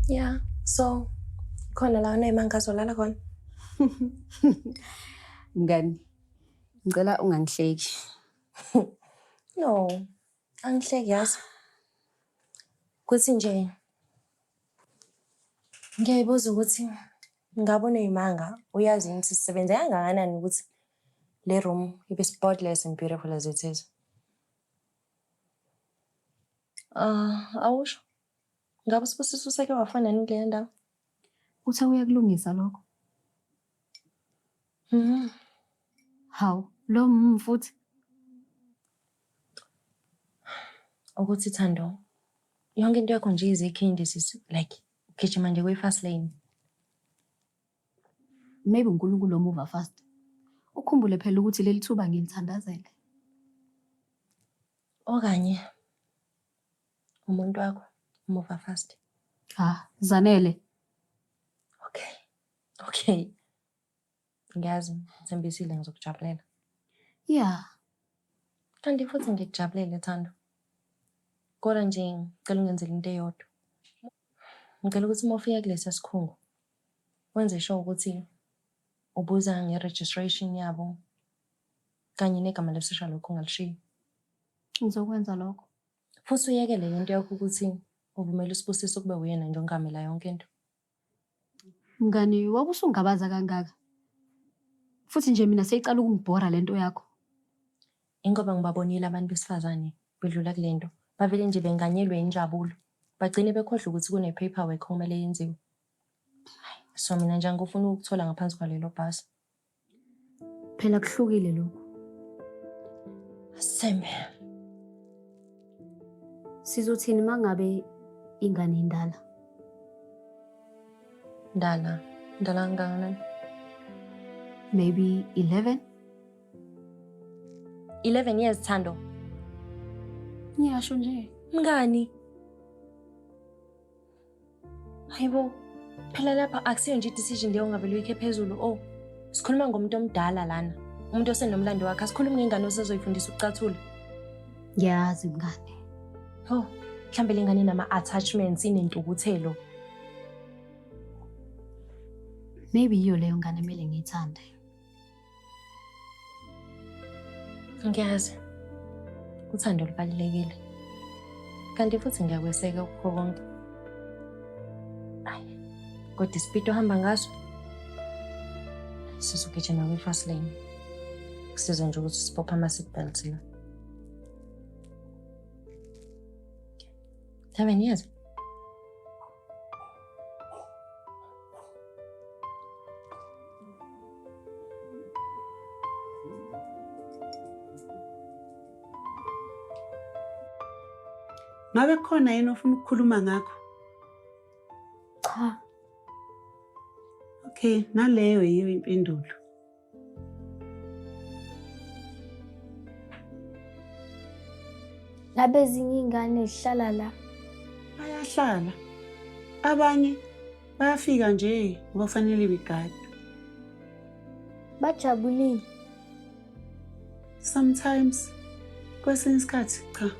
Yeah, so khona la uney'manga azolala khona. Mngani, ngicela ungangihleki. No, angihleki yazi. Kuthi nje ngiyayibuza ukuthi ngabe uney'manga uyazi yini ukuthi sisebenze kangakanani ukuthi le room ibe spotless and beautiful as it is. Ah, awusho. Ngabe uSibusiso useke wafana nini kuleya ndawo? Uthe uyakulungisa lokho. Hawu, lo futhi. Ukuthi Thando, yonke into yakho nje izikhindi sisi like ugijima nje kwi-fast lane. Maybe uNkulunkulu o-move fast. Ukhumbule phela ukuthi leli thuba ngilithandazele. Okanye umuntu wakho move fast. Ah, Zanele. Okay. Okay. Ngiyazi, ngithembisile ngizokujabulela. Yeah. Kanti futhi ngikujabulele Thando. Kodwa nje ngicela ungenzele into eyodwa. Ngicela ukuthi uma ufika kulesiya sikhungo wenze sure ukuthi ubuza nge-registration yabo kanye negama le-social worker ungalishiyi. Ngizokwenza lokho. Futhi uyekele le nto yakho ukuthi uvumele uSibusiso kube uyena nje ongamela yonke into. Mngani, wawusungabaza kangaka. Futhi nje mina seyicala ukungibhora lento yakho. Ingoba ngibabonile abantu besifazane bedlula kule nto. Bavele nje benganyelwe injabulo. Bagcine bekhohlwa ukuthi kune-paperwork okumele yenziwe. Hayi, so mina nje angifuni ukuthola ngaphansi kwalelo bhasi. Phela kuhlukile lokhu. Asembe. Sizothini mangabe ingane indala? Ndala. Ndala kangakanani? Maybe 11? 11 years Thando. Ngiyasho nje. Mngani. Hayibo. Phela lapha akusiyo nje i-decision leyo ongavele uyikhe phezulu. Oh, sikhuluma ngomuntu omdala lana. Umuntu osenomlando wakhe. Asikhulumi ngengane osezoyifundisa ukucathula. Ngiyazi mngani. Oh, mhlambe le ngane inama-attachments, inentukuthelo. Maybe yiyo leyo ngane emele ngiyithande. Ngiyazi. Uthando lubalulekile. Kanti futhi ngiyakweseka kukho konke. Ayi, kodwa isipidi ohamba ngaso sizogijima kwi-fast lane. Kusiza nje ukuthi sibophe ama-seatbelts la. 7 years. Ngabe kukhona yini ofuna ukukhuluma ngakho? Cha. Okay, naleyo yiyo impendulo. Ngabe ezinye iy'ngane zihlala la? Bayahlala. Abanye bayafika nje ngoba kufanele begadwe. Bajabulile. Sometimes kwesinye isikhathi cha.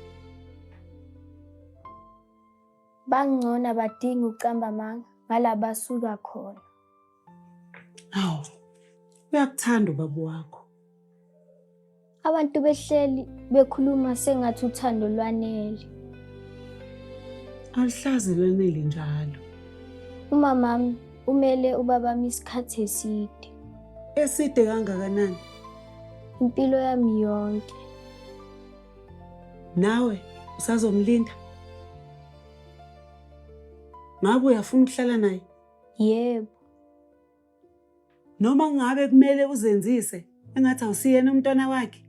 Bangcono abadingi ukucamba amanga ngala basuka khona. Hawu. Uyakuthanda ubaba wakho. Abantu behleli bekhuluma sengathi uthando lwanele. Aluhlazi lwanele njalo. Umamami umele ubabami isikhathi eside. Eside kangakanani? Impilo yami yonke. Nawe usazomlinda? Ngabe uyafuna ukuhlala naye? Yebo. Noma ngabe kumele uzenzise. Engathi awusiyena umntwana wakhe.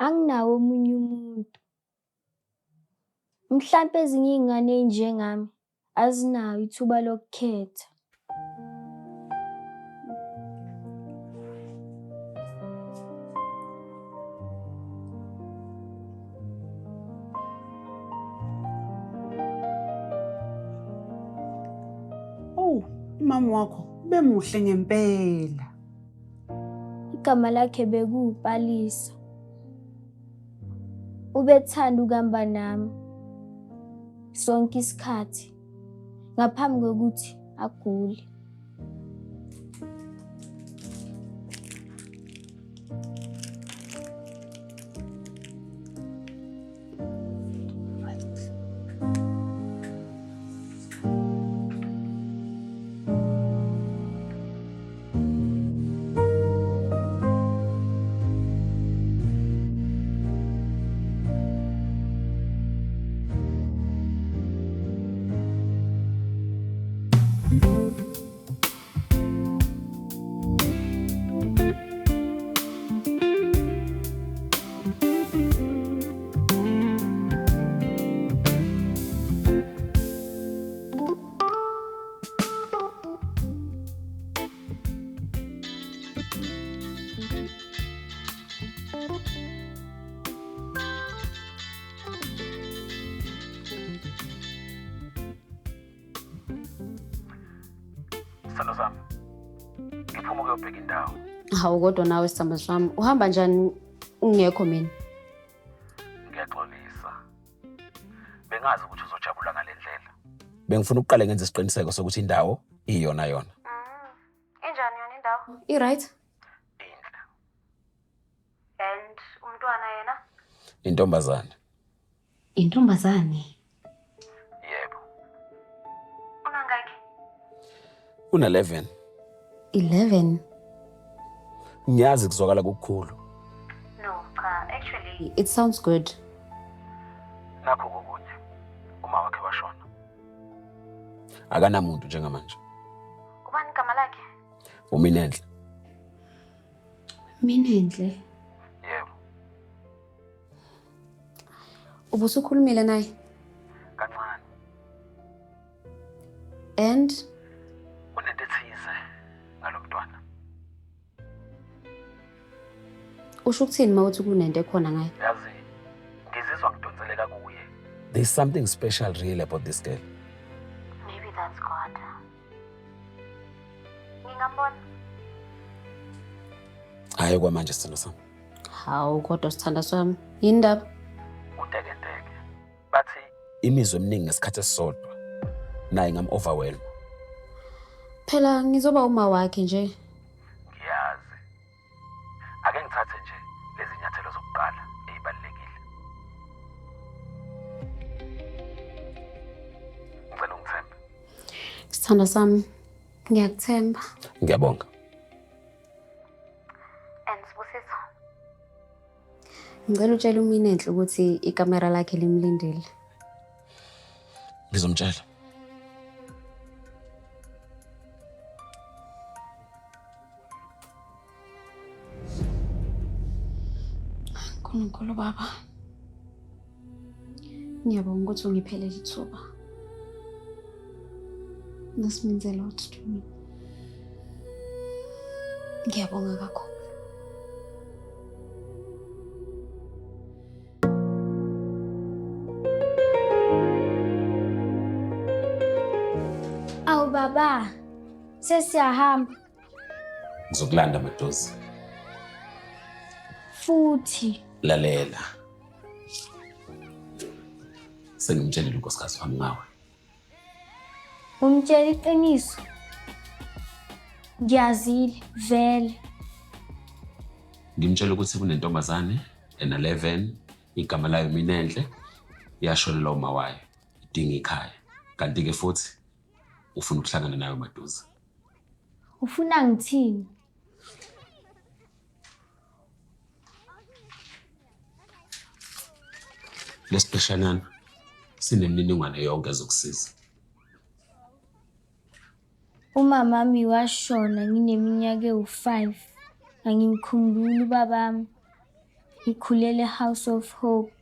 Anginawo omunye umuntu. Mhlampe ezinye iy'ngane ey'njengami azinawo ithuba lokukhetha. Oh, umama wakho ubemuhle ngempela. Igama lakhe bekuwuPalisa. Ubethanda ukuhamba nami sonke isikhathi ngaphambi kokuthi agule. Sithando sami, ngiphuma ukuyobheka indawo. Hawu kodwa nawe sithando sami, uhamba njani ungekho mina? Ngiyaxolisa. Bengazi ukuthi uzojabula ngale ndlela. Bengifuna ukuqale ngenze isiqiniseko sokuthi indawo iyona yona. Injani yona indawo? I-right? Inhle. And umntwana yena? Intombazane. Intombazane. Yebo. Unangaki? Una 11. 11. Ngiyazi kuzwakala kukukhulu. No, cha, actually It sounds good. Nakho kokunye. Uma wakhe washona. Akanamuntu njengamanje. ubani igama lakhe? Uminenhle. Minenhle. Yebo. Ubusukhulumile naye? Kancane. And Kunento ethize ngalomntwana. usho ukuthini uma uthi kunento ekhona ngaye? Yazi ngizizwa ngidonseleka kuye. There's something special really about this girl. Maybe that's God. Ngingambona. Hayi kwamanje sithando sami. Hawu kodwa sithanda sami. Yini ndaba? Utekenteke. Bathi imizwa eminingi ngesikhathi esisodwa. Naye ngam overwhelm. Phela ngizoba uma wakhe nje. Ngiyazi. Ake ngithathe nje lezi nyathelo zokuqala ezibalulekile. Ngicela ungithembe. Sithanda sami, ngiyakuthemba. Ngiyabonga. And Sibusiso. Ngicela utshele uMinenhle ukuthi ikamera lakhe limlindile. Ngizomtshela. Nkulunkulu baba. Ngiyabonga ukuthi ungiphelele ithuba. This means a lot to me. Ngiyabonga kakhulu. Awu baba, sesiyahamba Ngizokulanda madozi. futhi. Lalela. Sengimtshelile unkosikazi wami ngawe. Umtshela iqiniso. Ngiyazile vele. Ngimtshela ukuthi kunentombazane ena-11 igama layo Minenhle yashonelwa uma wayo idinga ikhaya. Kanti-ke futhi ufuna ukuhlangana nayo maduze. Ufuna ngithini? Lesiqeshanana sinemininingwane yonke ezokusiza. Umamami washona ngineminyaka ewu-5. Angimkhumbuli ubabami. Ngikhulele House of Hope.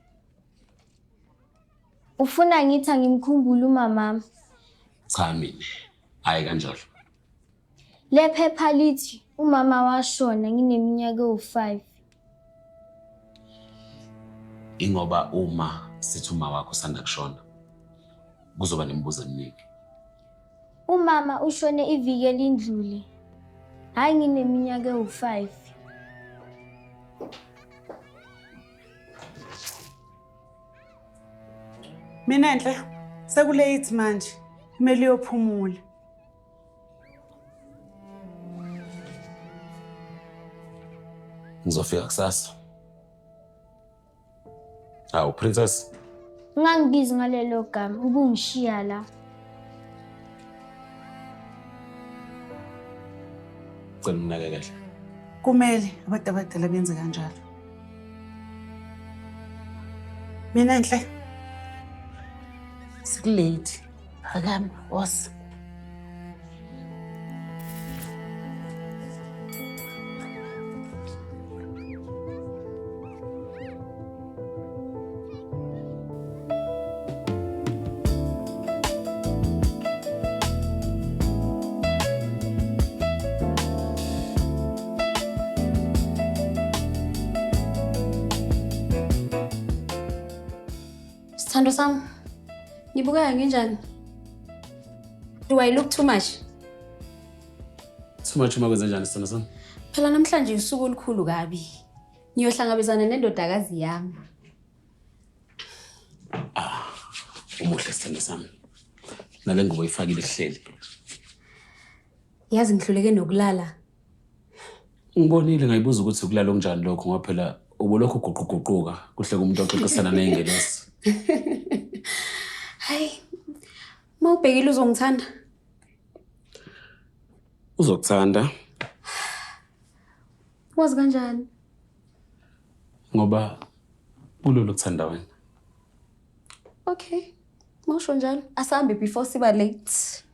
Ufuna ngithi angimkhumbuli umamami? Cha mina, hayi kanjalo. Le phepha lithi umama washona ngineminyaka ewu-5. Ingoba uma sithi uma wakho usanda kushona, kuzoba nemibuzo eminingi. Umama ushone iviki elindlule. Hhayi ngineminyaka ewu-5. Minenhle, sekulate manje. Kumele uyophumula. Ngizofika kusasa. Hawu princess. Ungangibizi ngalelo gama, ubungishiya la. Cela unginakekele. Kumele abantu abadala benze kanjalo. Mina enhle. Sikulate. Phakama, woza. Sithando sami, ngibukeka nginjani? Do I look too much? Too much uma kwenze njani sithando sami? Phela namhlanje usuku olukhulu kabi. Ngiyohlangabezana nendodakazi yami. Umuhle sithando sami. Nale ngubo oyifakile kuhleli. Yazi ngihluleke nokulala. Ngibonile ngayibuza ukuthi ukulala okunjani lokho ngoba phela ubulokhu uguquguquka kuhle kumuntu oxoxisana ney'ngelosi. Hayi, uma ubhekile uzongithanda. Uzokuthanda Wazi kanjani? ngoba kulula ukuthanda wena. Okay. Mawusho njalo, asambe before siba late.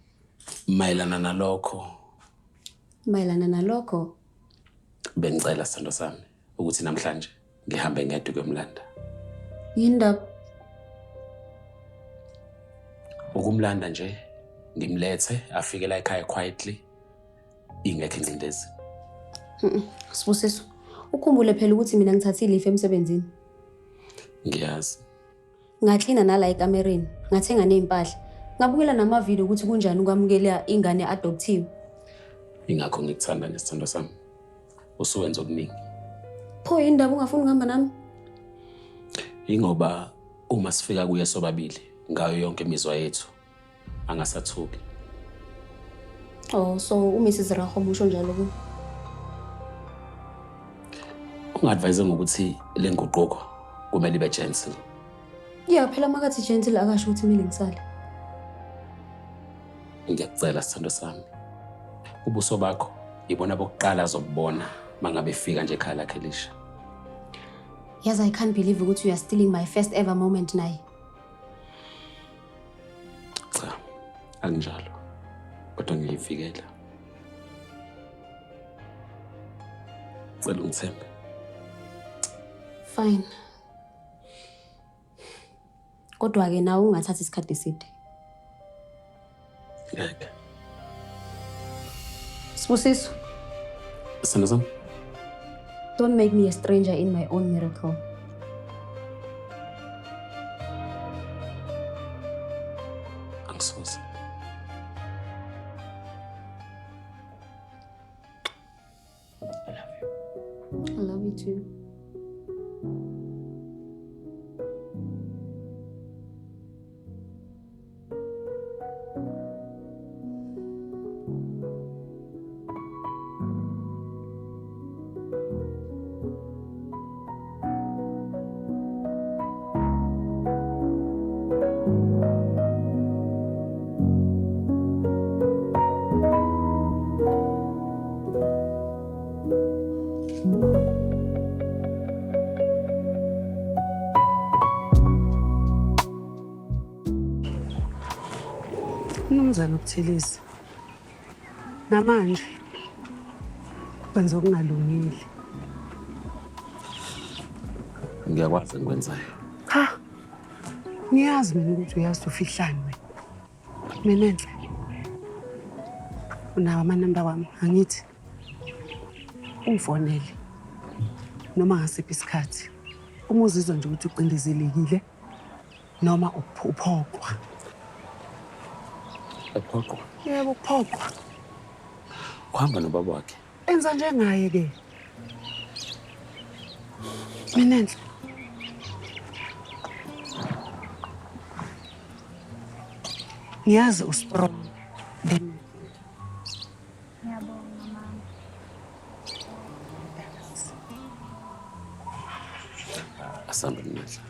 Mayelana nalokho Mayelana nalokho, bengicela sithando sami ukuthi namhlanje ngihambe ngedwa kuyomlanda. Yini ndaba? Ukumlanda nje ngimlethe afike la ekhaya quietly ingekho ingcindezi. Sibusiso, ukhumbule phela ukuthi mina ngithathile ife emsebenzini. Ngiyazi. Ngaklina nala ekamereni, ngathenga ney'mpahla. Ngabukela namavidiyo ukuthi kunjani ukwamukela ingane adopthiwe. Ingakho ngikuthanda nje sithando sami. Usuwenza okuningi. Pho yini ndaba ungafuni ukuhamba nami? Ingoba uma sifika kuye sobabili ngayo yonke imizwa yethu angasathuki. Oh, so uMrs Rahom usho njalo ku. Unga-advise ngokuthi le nguquko kumele ibe gentle. Yeah, phela makathi gentle akasho ukuthi kumele ngisale. Ngiyakucela sithando sami. Ubuso bakho ibona bokuqala azobubona mangabe efika nje ekhaya lakhe elisha. Yazi I can't believe ukuthi you are stealing my first ever moment naye. Cha, akunjalo. Kodwa ngiyivikela. Cela ungithembe. Fine. Kodwa ke nawe ungathathi isikhathi eside. Ngeke. Sibusiso, Sithando sami. don't make me a stranger in my own miracle. Angisoze. I love you. I love you too. Mnumzane Buthelezi, namanje Wenza okungalungile. Ngiyakwazi engikwenzayo. Cha. Ngiyazi mina ukuthi uyazi ufihlani wena. Minenhle. Unawo amanamba wami, angithi? Ungifonele. Noma ngasiphi isikhathi. Uma uzizwa nje ukuthi ucindezelekile noma uphoqwa. Uphoqwa? Yebo, uphoqwa. Uhamba nobaba wakhe. Enza njengaye ke. Minenhle. Ngiyazi ustrong. Ngiyabonga mama. Asambe Minenhle.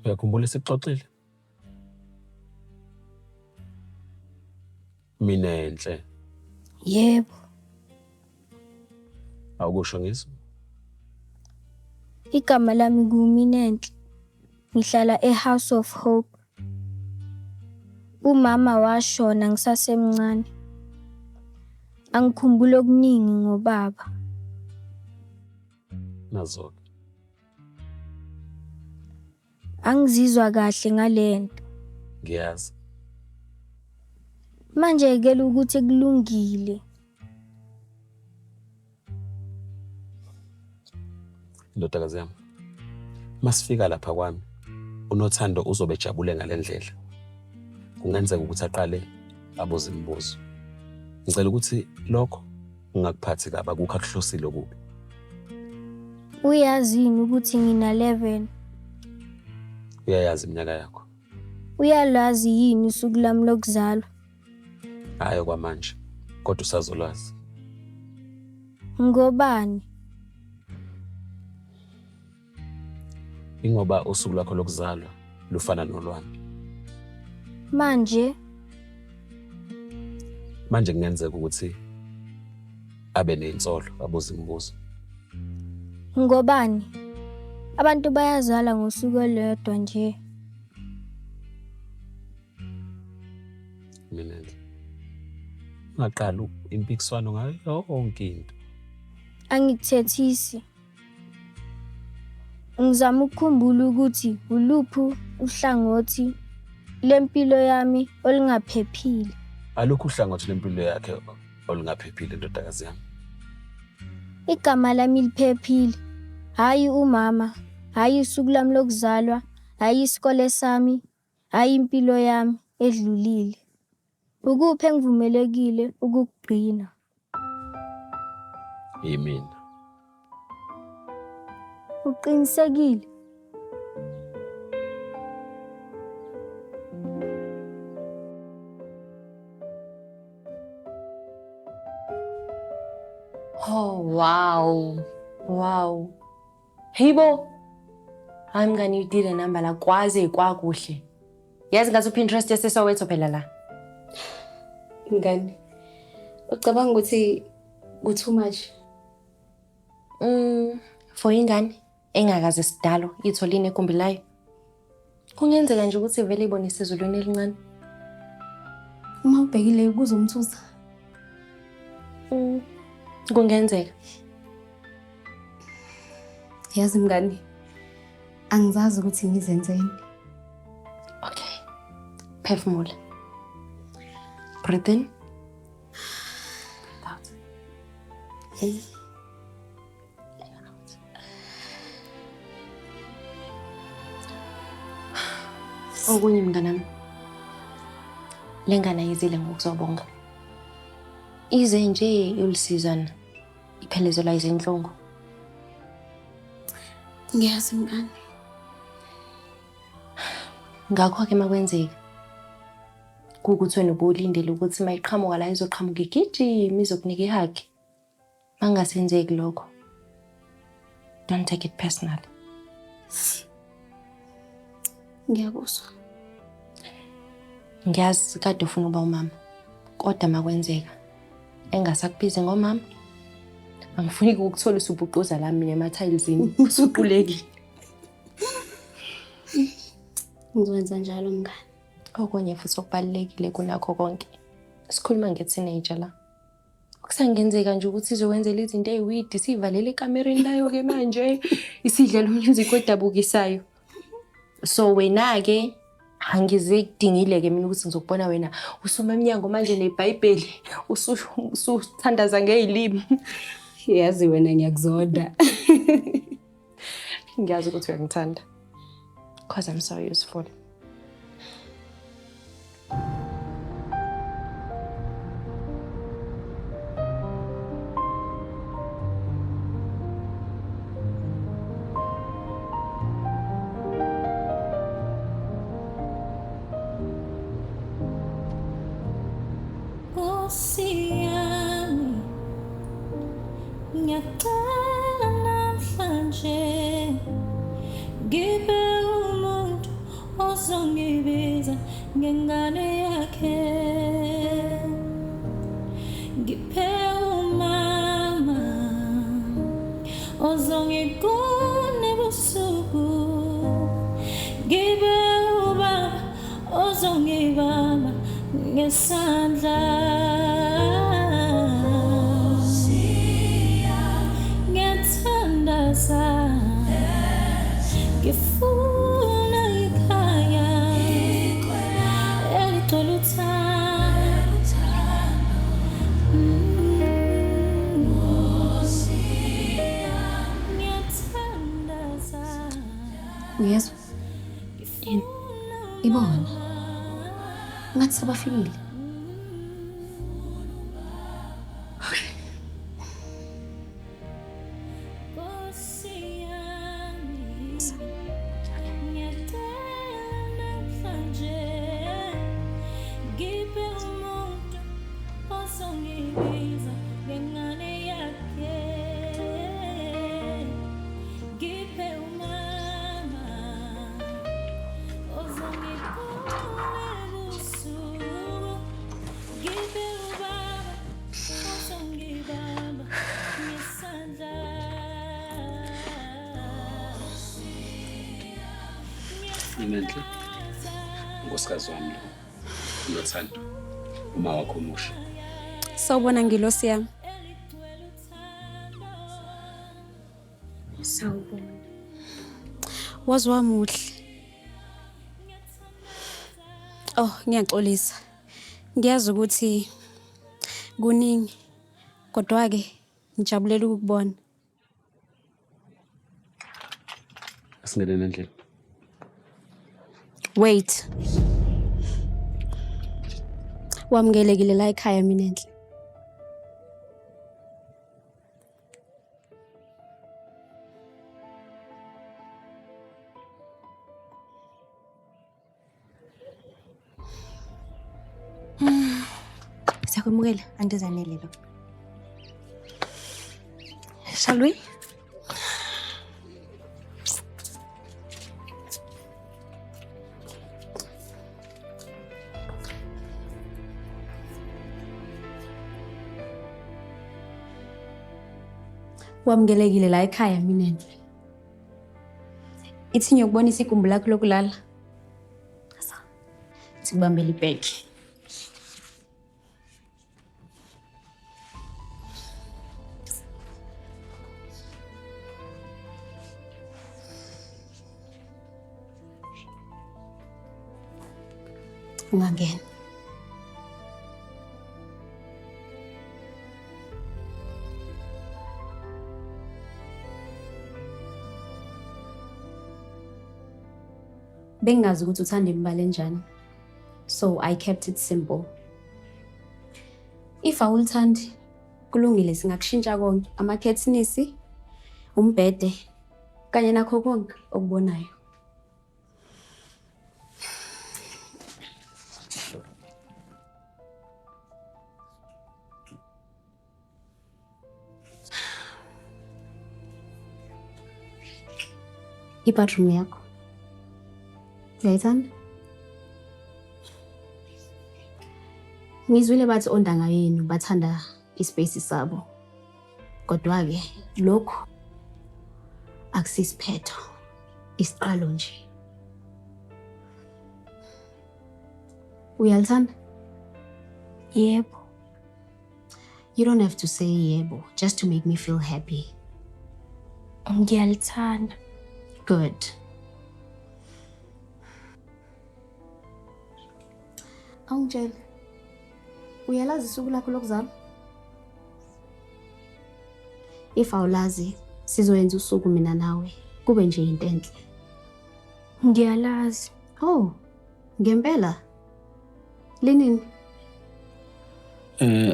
Uyakhumbula sixoxile? Minenhle. Yebo. Awukusho ngizwe? Igama lami nguMinenhle. Ngihlala eHouse of Hope. Umama washona ngisasemncane. Angikhumbuli okuningi ngobaba. Nazo-ke. Angizizwa kahle ngalento. Ngiyazi. Manje yekela ukuthi kulungile. Ndodakazi yami, masifika lapha kwami, uNothando uzobe ejabule ngale ndlela. Kungenzeka ukuthi aqale abuze imibuzo. Ngicela ukuthi lokho ungakuphathi kabi, akukho akuhlosile okubi. Uyazi yini ukuthi ngina 11? Uyayazi iminyaka yakho. Uyalazi yini usuku lami lokuzalwa? Hhayi okwamanje, kodwa usazolwazi. Ngobani? Ingoba usuku lwakho lokuzalwa lufana nolwami. Manje? Manje kungenzeka ukuthi abe nezinsolo, abuze imibuzo. Ngobani? Abantu bayazalwa ngosuku olulodwa nje. Minenhle, ungaqali impikiswano ngayo yonke into. Angikuthethisi. Ngizama ukukhumbula ukuthi uluphi uhlangothi lempilo yami olungaphephile. Alukho uhlangothi lempilo yakhe olungaphephile, ndodakazi yami. Igama lami liphephile. Hhayi umama, hhayi usuku lami lokuzalwa, hhayi isikole sami, hhayi impilo yami edlulile. Ukuphi engivumelekile ukukugcina? Yimina. Uqinisekile? Oh, wow. Wow. Hey bo. Hayi mngani, you did a number la kwaze kwakuhle. Yazi ngathi uPinterest yaseSoweto phela la. Mngani, ucabanga ukuthi ku too much? For ingane engakaze sidalo itholini egumbi layo. Kungenzeka nje ukuthi vele ibone isezulwini elincane. Uma ubhekile kuzomthusa. Kungenzeka. Yazi mngani, angizazi ukuthi ngizenzeni. Okay. Phefumula. Breathe in. Breathe out. In. Out. Okunye mnganami, le ngane ayizile ngokuzobonga. Ize nje ilusizana, iphelezelwa izinhlungu. Ngiyazi mngani. Ngakho-ke makwenzeka kuwukuthi wena ubulindele ukuthi uma iqhamuka la izoqhamuka igijima izokunika ihagi. Mangasenzeki lokho, don't take it personal. Ngiyakuzwa. Ngiyazi kade ufuna ukuba umama, kodwa makwenzeka engasakubizi ngomama, angifuni ukukuthola usubhuquza la mina emathayilizini usuqulekile. Ngizokwenza njalo mngani. Okunye futhi okubalulekile kunakho konke, sikhuluma nge-teenager la. Kusangenzeka nje ukuthi izokwenzela izinto ey'widi, siyivalele ekamereni layo-ke manje, isidlela umusic odabukisayo. So wena-ke angizekudingile-ke mina ukuthi ngizokubona wena usuma emnyango manje neBhayibheli, usuthandaza ngey'limi. Yazi wena ngiyakuzonda. Ngiyazi ukuthi uyangithanda. Cause I'm so useful. Nkosi yami, ngiyacela namhlanje ngibe umuntu ozongibiza ngengane yakhe. Ngiphe umama ozongigona ebusuku, ngibe ubaba ozongibamba ngesandla. Ngiyathandaza, ngifuna ikhaya eligcwele uthando. Ngiyathandaza. Uyezwa? Yini? Ibona. Ngathi sebafikile. Nkosi yami, ngiyacela namhlanje ngiphe umuntu ozongibiza ngengane yakhe. Ngiphe umama ozongigona ebusuku, ngiphe ubaba ozongibamba ngesandla. Minenhle, unkosikazi wami lo, uNothando, uma wakho omusha. Sawubona ngilosi yami. Sawubona. Waze wamuhle. Oh, ngiyaxolisa. Ngiyazi ukuthi kuningi, kodwa-ke ngijabulela ukukubona. Asingeneni endlini. Wait. Wamukelekile la ekhaya Minenhle. Siyakwemukela, Aunty Zanele lo. Shall we? Wamukelekile la ekhaya Minenhle. Ithi ngiyokubonisa igumbi lakho lokulala. Sikubambele ibhegi. Ungangena. Bengingazi ukuthi uthanda imibala enjani. So I kept it simple. If awulithandi, kulungile singakushintsha konke. Amakhethinisi, umbhede, kanye nakho konke okubonayo. I-bathroom yakho. Uyayithanda? Ngizwile bathi ontanga yenu bathanda ispace sabo. Kodwa-ke lokhu akusisiphetho, isiqalo nje. Uyalithanda? Yebo. You don't have to say yebo just to make me feel happy. Ngiyalithanda. Good. Awungitshele. Uyalazi usuku lakho lokuzalwa? If awulazi, sizoyenza usuku mina nawe. Kube nje into enhle. Ngiyalazi. Oh, ngempela? Linini?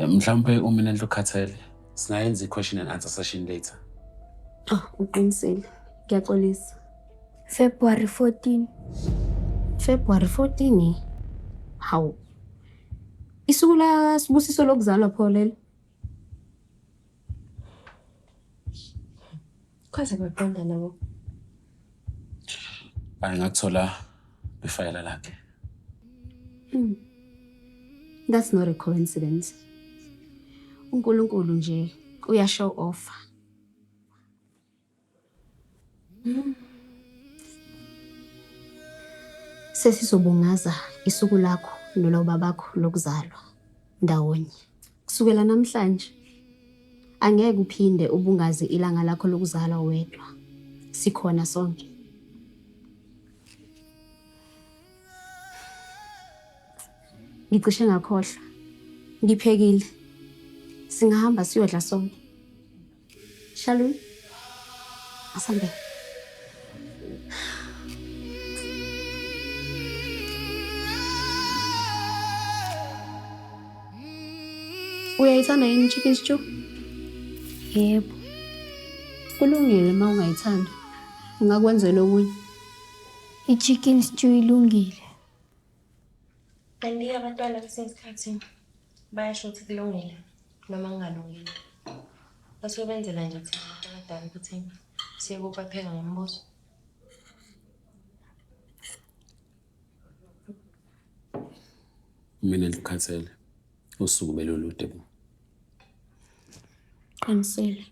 Mhlawumbe uMinenhle ukhathele. Singayenza i-question and answer session later. Oh, uqinisile. Ngiyaxolisa. February 14. February 14? Hawu. Isuku la Sibusiso lokuzalwa pho lelo. Kwaze kwaqonda nabo. Hayi ngakuthola kwifayela lakhe. That's not a coincidence. uNkulunkulu nje uya show off. Sesizobungaza isuku lakho nolobabakho lokuzalwa ndawonye. Kusukela namhlanje angeke uphinde ubungaze ilanga lakho lokuzalwa wedwa. Sikhona sonke. Ngicishe ngakhohlwa. Ngiphekile. Singahamba siyodla sonke. Shall we? Asambe. Uyayithanda yini chicken stew? Yebo. Kulungile uma ungayithandi. Ungakwenzela okunye. I-chicken stew ilungile. Kanti abantwana kwesinye isikhathi bayasho ukuthi kulungile noma kungalungile. Basuke benzela nje thina abantu abadala ukuthi siye kubapheka ngombuzo. Minenhle ukhathele. Usuku belulude bo. Qinisile.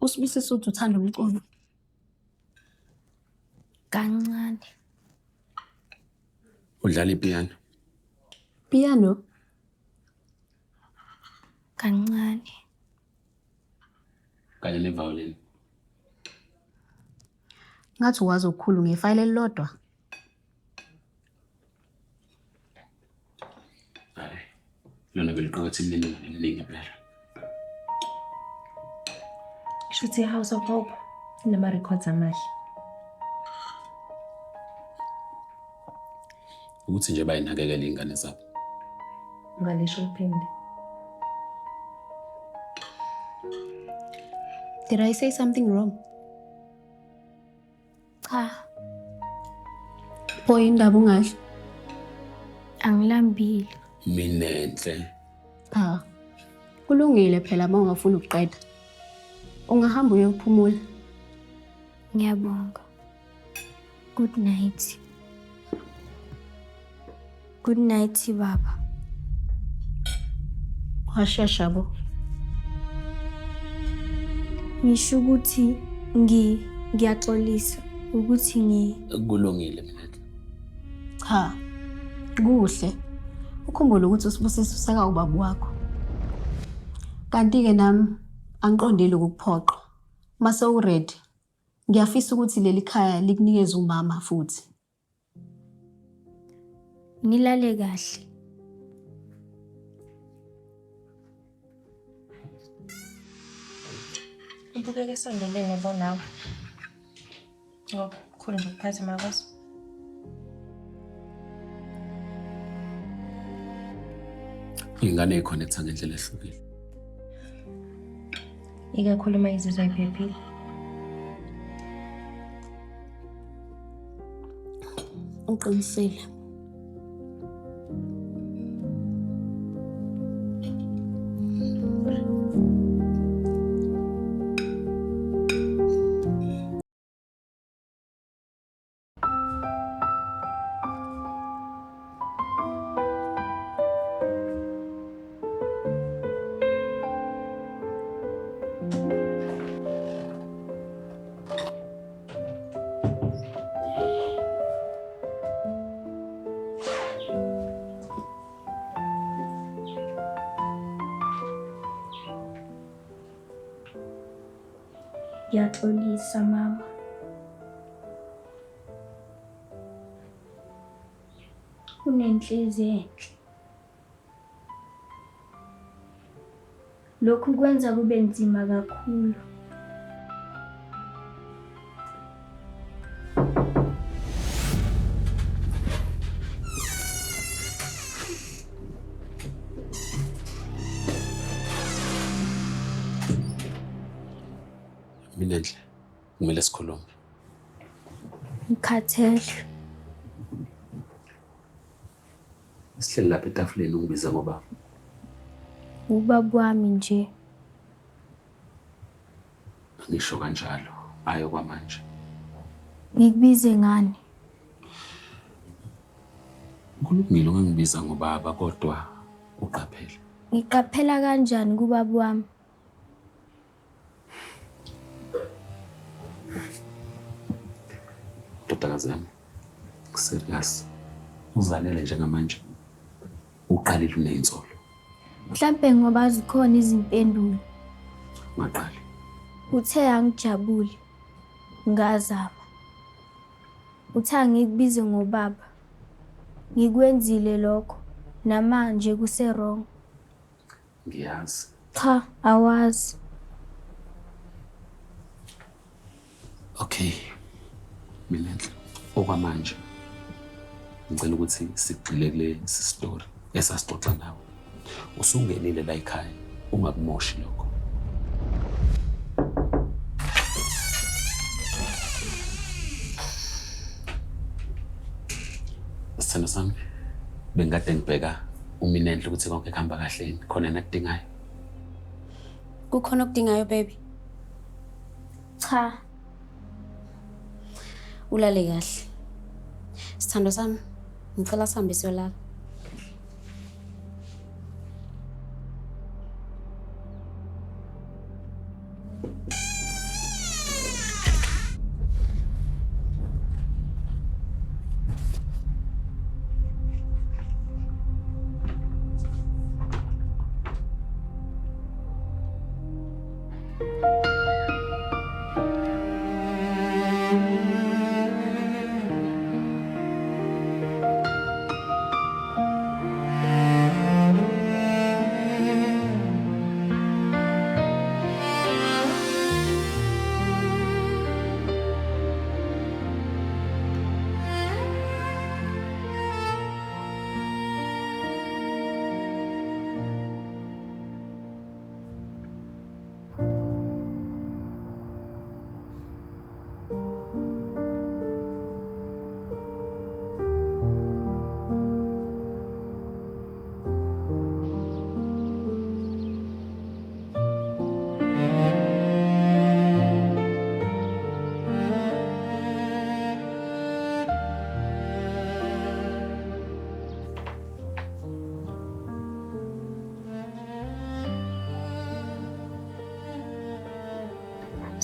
USibusiso uthi uthanda umculo. Kancane. Udlala ipiyano. Piano? Kancane. Kanye neviolin. Ngathi uwazi okukhulu ngefayela elilodwa. Hayi. Lona beliqukethe imininingwane eminingi impela. Kusho ukuthi i-House of Hope inama-records amahle. Ukuthi nje bayinakekele iy'ngane zabo. Ungalisho uliphinde. Did I say something wrong? Cha, Pho indaba ungadli? angilambile. Minenhle. Cha. Kulungile phela uma ungafuni ukuqeda. Ungahamba uyophumula. Ngiyabonga. Good night. Good night baba. Washesha bo. Ngisho ukuthi ngiyaxolisa ukuthi ngi Kulungile Minenhle. Cha. Kuhle. Ukhumbule ukuthi uSibusiso useka ubaba wakho. Kanti-ke nami angiqondile ukukuphoqa. Mase uready, ngiyafisa ukuthi leli khaya likunikeze umama futhi. Nilale kahle. Ubukeka esondelene bo nawe. Ngoba Ngokukhulu nje ukuphazima kweso. Iy'ngane y'connect-a ngendlela ehlukile. Ikakhulu uma izizwa iphephile. Uqinisile. Ngiyaxolisa mama. Unenhliziyo enhle. Lokhu kwenza kube nzima kakhulu. Minenhle, kumele sikhulume. Ngikhathele. Sihleli lapha etafuleni ungibiza ngobaba. Ubaba wami nje. Angisho kanjalo, ayo kwamanje. Ngikubize ngani? Kulungile ungangibiza ngobaba kodwa uqaphele. Ngiqaphela kanjani kubaba wami? Ndodakazi yami, serious. Uzalele njengamanje. Uqalile uneyinsolo. Mhlampe ngoba zikhona izimpendulo. Ungaqali. Uthe angijabuli. Ngazama. Uthe angikubize ngobaba. Ngikwenzile lokho. Namanje kuse wrong. Ngiyazi. Cha, awazi. Okay. Minenhle, okwamanje ngicela ukuthi sigxile kule story esasixoxa nawe. Usungenile la ekhaya, ungakumoshi lokho. Sithando sami, bengikade ngibheka uMinenhle ukuthi konke kuhamba kahle yini, khona yena akudingayo. Kukhona okudingayo baby? Cha. Ulale kahle. Sithando sami, ngicela sihambe siyolala.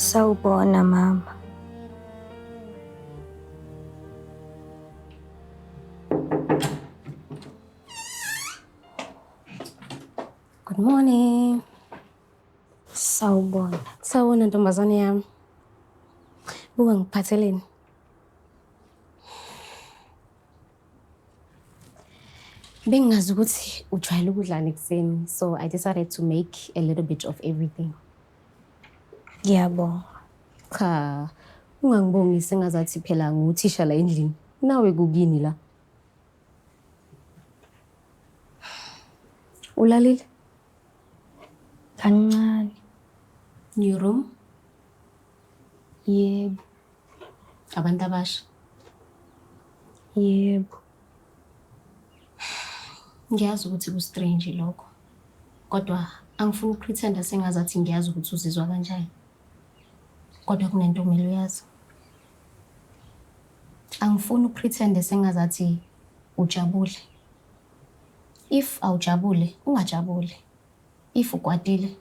Sawubona mama. Good morning. Sawubona. Sawubona ntombazane yami. Buka ngikuphatheleni. Bengingazi ukuthi ujwayele ukudlani ekuseni, so I decided to make a little bit of everything. Ngiyabonga. Cha, Ungangibongi sengazathi phela nguthisha la endlini. Nawe kukini la. Ulalile? Kancane. New room? Yebo. Abantu abasha? Yebo. Ngiyazi ukuthi ku-strange lokho. Kodwa angifuni ukupretenda sengazathi ngiyazi ukuthi uzizwa kanjani. Kodwa kunento okumele uyazi. Angifuni ukupretende sengazathi ujabule. If awujabule, ungajabuli. If ukwatile,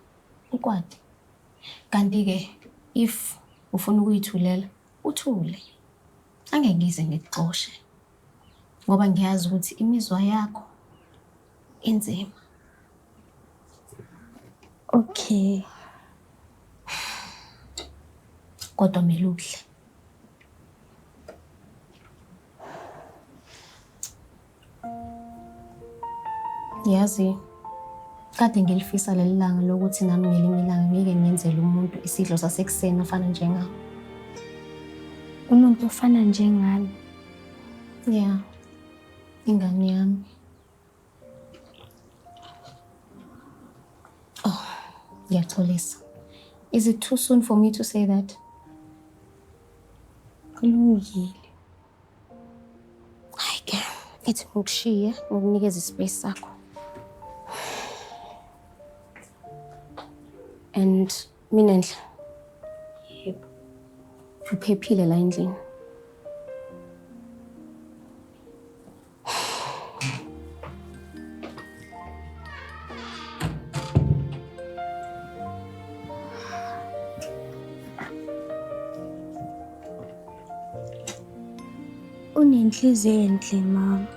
ukwate. Kanti-ke if ufuna ukuyithulela, uthule. Angeke ngize ngikuxoshe. Ngoba ngiyazi ukuthi imizwa yakho inzima. Okay. Kodwa kumele udle. Yazi, kade ngilifisa leli langa lokuthi nami ngelinye ilanga ngike ngenzele umuntu isidlo sasekuseni ofana njengawe. Umuntu ofana njengami. Yeah, ingane yami. Oh, ngiyaxolisa. Is it too soon for me to say that? Kulungile. Hayi ke, ithi ngikushiye ngikunikeze ispace sakho. And Minenhle. Yebo. Uphephile la endlini. Unenhliziyo enhle mama.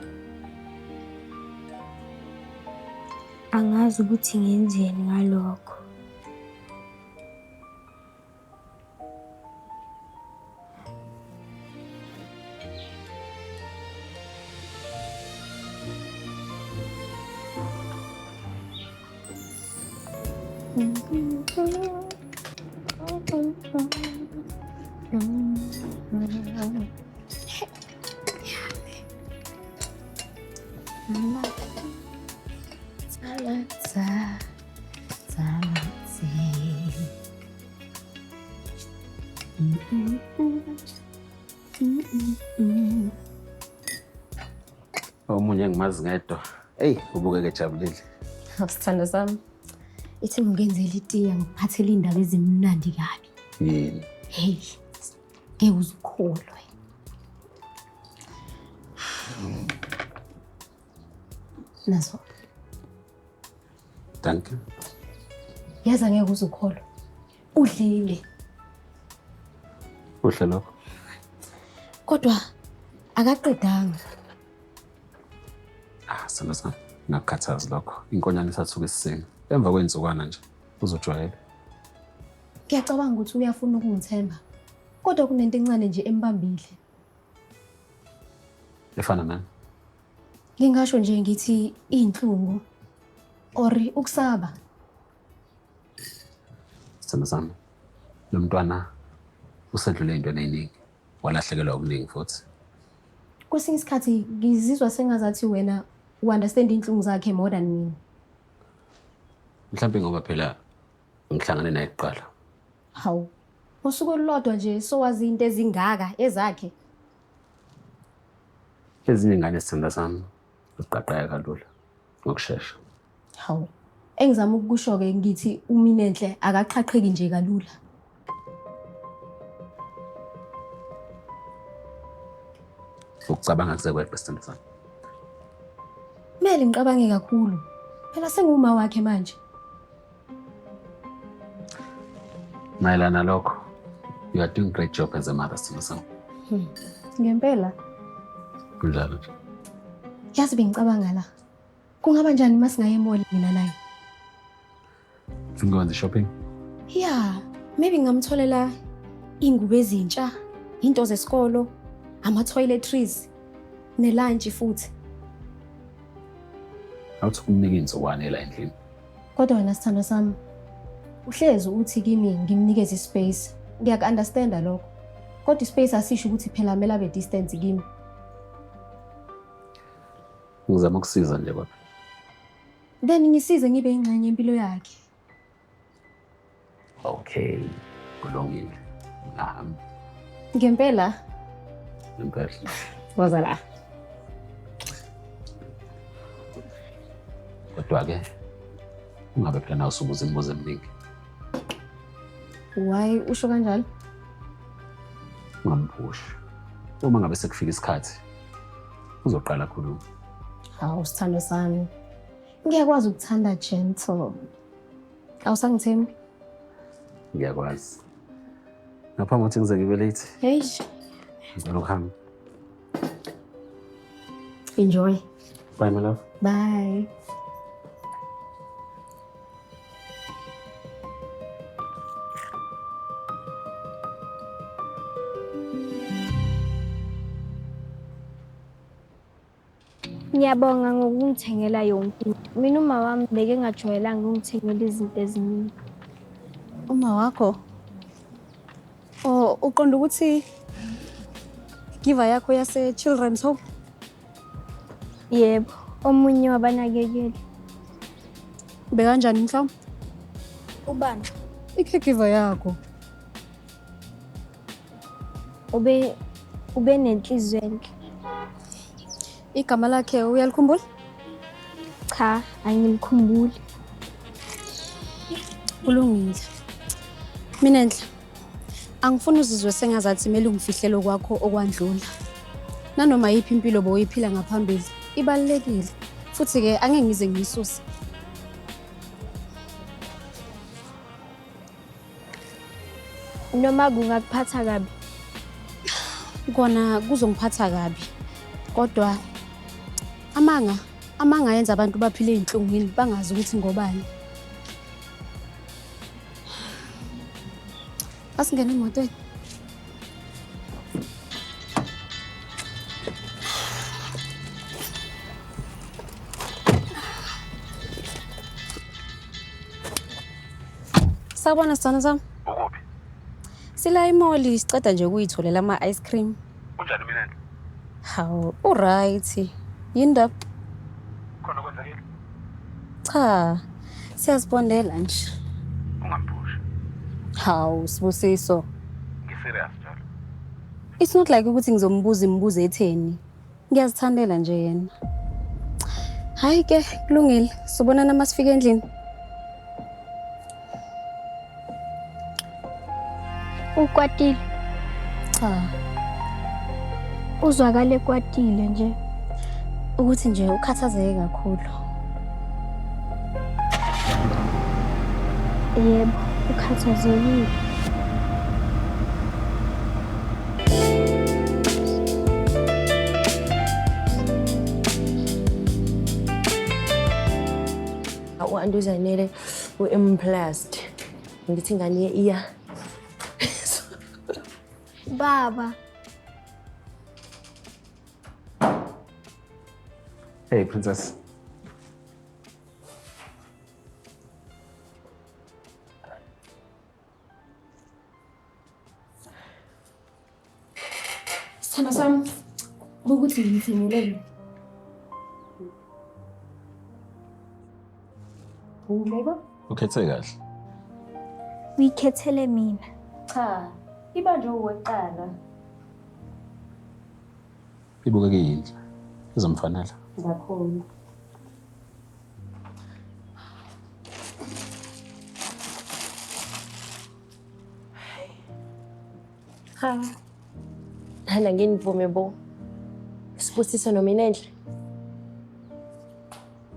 Angazi ukuthi ngenzeni ngalokho. Omunye engimazi ngedwa. Eyi, ubukeka ejabulile. Sithando sami. Ithi ngikenzela itiya ngikuphathele iy'ndaba ezimnandi kabi. Yini? Hey, ngeke uze ukholwe. Nazo. Danke. Yazi angeke uze ukholwe. Udlile. Kuhle lokho. Kodwa akaqedanga. Ah, sithando sami, ngakukhathazi lokho. Inkonyane isathuka isisinga. Emva kwey'nsukwana nje, uzojwayela. Ngiyacabanga ukuthi uyafuna ukungithemba. Kodwa kunento encane nje embambile. Efana nani? Ngingasho nje ngithi iy'nhlungu or ukusaba. Sithando sami, lo mntwana usedlule ey'ntweni ey'ningi. Walahlekelwa okuningi futhi. Kwesinye isikhathi ngizizwa sengazathi wena u-understand iy'nhlungu zakhe more than mina. Mhlawumbe ngoba phela ngihlangane naye kuqala. Hawu, ngosuku olulodwa nje sowazi into ezingaka ezakhe. Ezinye iy'ngane sithando sami ziqaqeka kalula ngokushesha. Hawu, engizama ukukusho-ke ngithi uMinenhle akaqhaqheki nje kalula. Ukucabanga kuze kweqe sithando sami. Kumele ngicabange kakhulu. Phela senguma wakhe manje. Mayelana nalokho, you are doing great job as a mother, sithando sami. Ngempela, Kunjalo nje. yazi bengicabanga la. Kungaba njani uma singaye e-mall mina naye? Ufuna ukwenza i-shopping? Yeah, maybe ngingamtholela iy'ngubo ezintsha, into zesikolo, ama-toiletries, ne-lunch futhi. Awuthi ukumnika iy'nsukwana la endlini. Kodwa wena sithando sami, uhlezi uthi kimi ngimnikeze ispace. Ngiyaku-understanda lokho. Kodwa ispace asisho ukuthi phela kumele abe distance kimi. Ngizama ukusiza nje kwapha. Then ngisize ngibe ingxenye yempilo yakhe. Okay, kulungile. Ngahamba. Ngempela? Ngempela. Woza la. Kodwa-ke ungabe phela nawe usubuza imibuzo eminingi. Why usho kanjalo? Ungamphushi. Uma ngabe sekufika isikhathi uzoqala khuluma. Hawu sithando sami. Ngiyakwazi ukuthanda gentle. Awusangithembi? Ngiyakwazi. Ngaphambi kokuthi ngize ngibe late. Hey. Ngicela ukuhamba. Enjoy. Bye my love. Bye. Ngiyabonga ngokungithengela yonke into. Mina uma wami bekengajwayelanga ukungithengela izinto eziningi. Uma wakho? Oh, uqonda ukuthi giver yakho yase Children's Home? Yebo, omunye wabanakekeli. Bekanjani mhlawumbe? Ubani? I-caregiver yakho. Ube nenhliziyo enhle. Igama lakhe uyalikhumbula? Cha, angimkhumbuli. Kulungile. Minenhle, angifuni uzizwe sengazathi kumele ungifihlele kwakho okwandlula. Nanoma yiphi impilo bowuyiphila ngaphambili, ibalulekile. Futhi-ke angeke ngize ngiyisuse. Noma kungakuphatha kabi? Kona kuzongiphatha kabi. Kodwa amanga yenza abantu baphile ey'nhlungwini bangazi ukuthi ngobani. Asingene emotweni. Sawubona sithando sami. Ukuphi? Sila emoli siceda nje ukuyitholela ama-ice cream. Unjani Minenhle? Hawu, uright. Yini ndaba? Khona kwenzekile? Cha, siyazibondela nje. Ungamphushi. Hawu, Sibusiso. Ngi-serious njalo. It's not like ukuthi ngizombuza imibuzo etheni. Ngiyazithandela nje yena. Hayi ke, kulungile. Sobonana uma sifika endlini. Ukwatile? Cha. Uzwakale ekwatile nje. Ukuthi nje ukhathazeke kakhulu. Yebo, ukhathazekile. U-Anti uZanele u-impressed. Ngithi ingane iya. Baba. Hey princess. Sithando sami, ukuthi ngithengelele. Yebo. Ukhethe kahle. Uyikhethele mina. Cha, ibanjwe uweqala. Ibukeke yinhle. Izomfanela. Kakhulu. Ha. Nana nginivume bo. Sibusiso noMinenhle.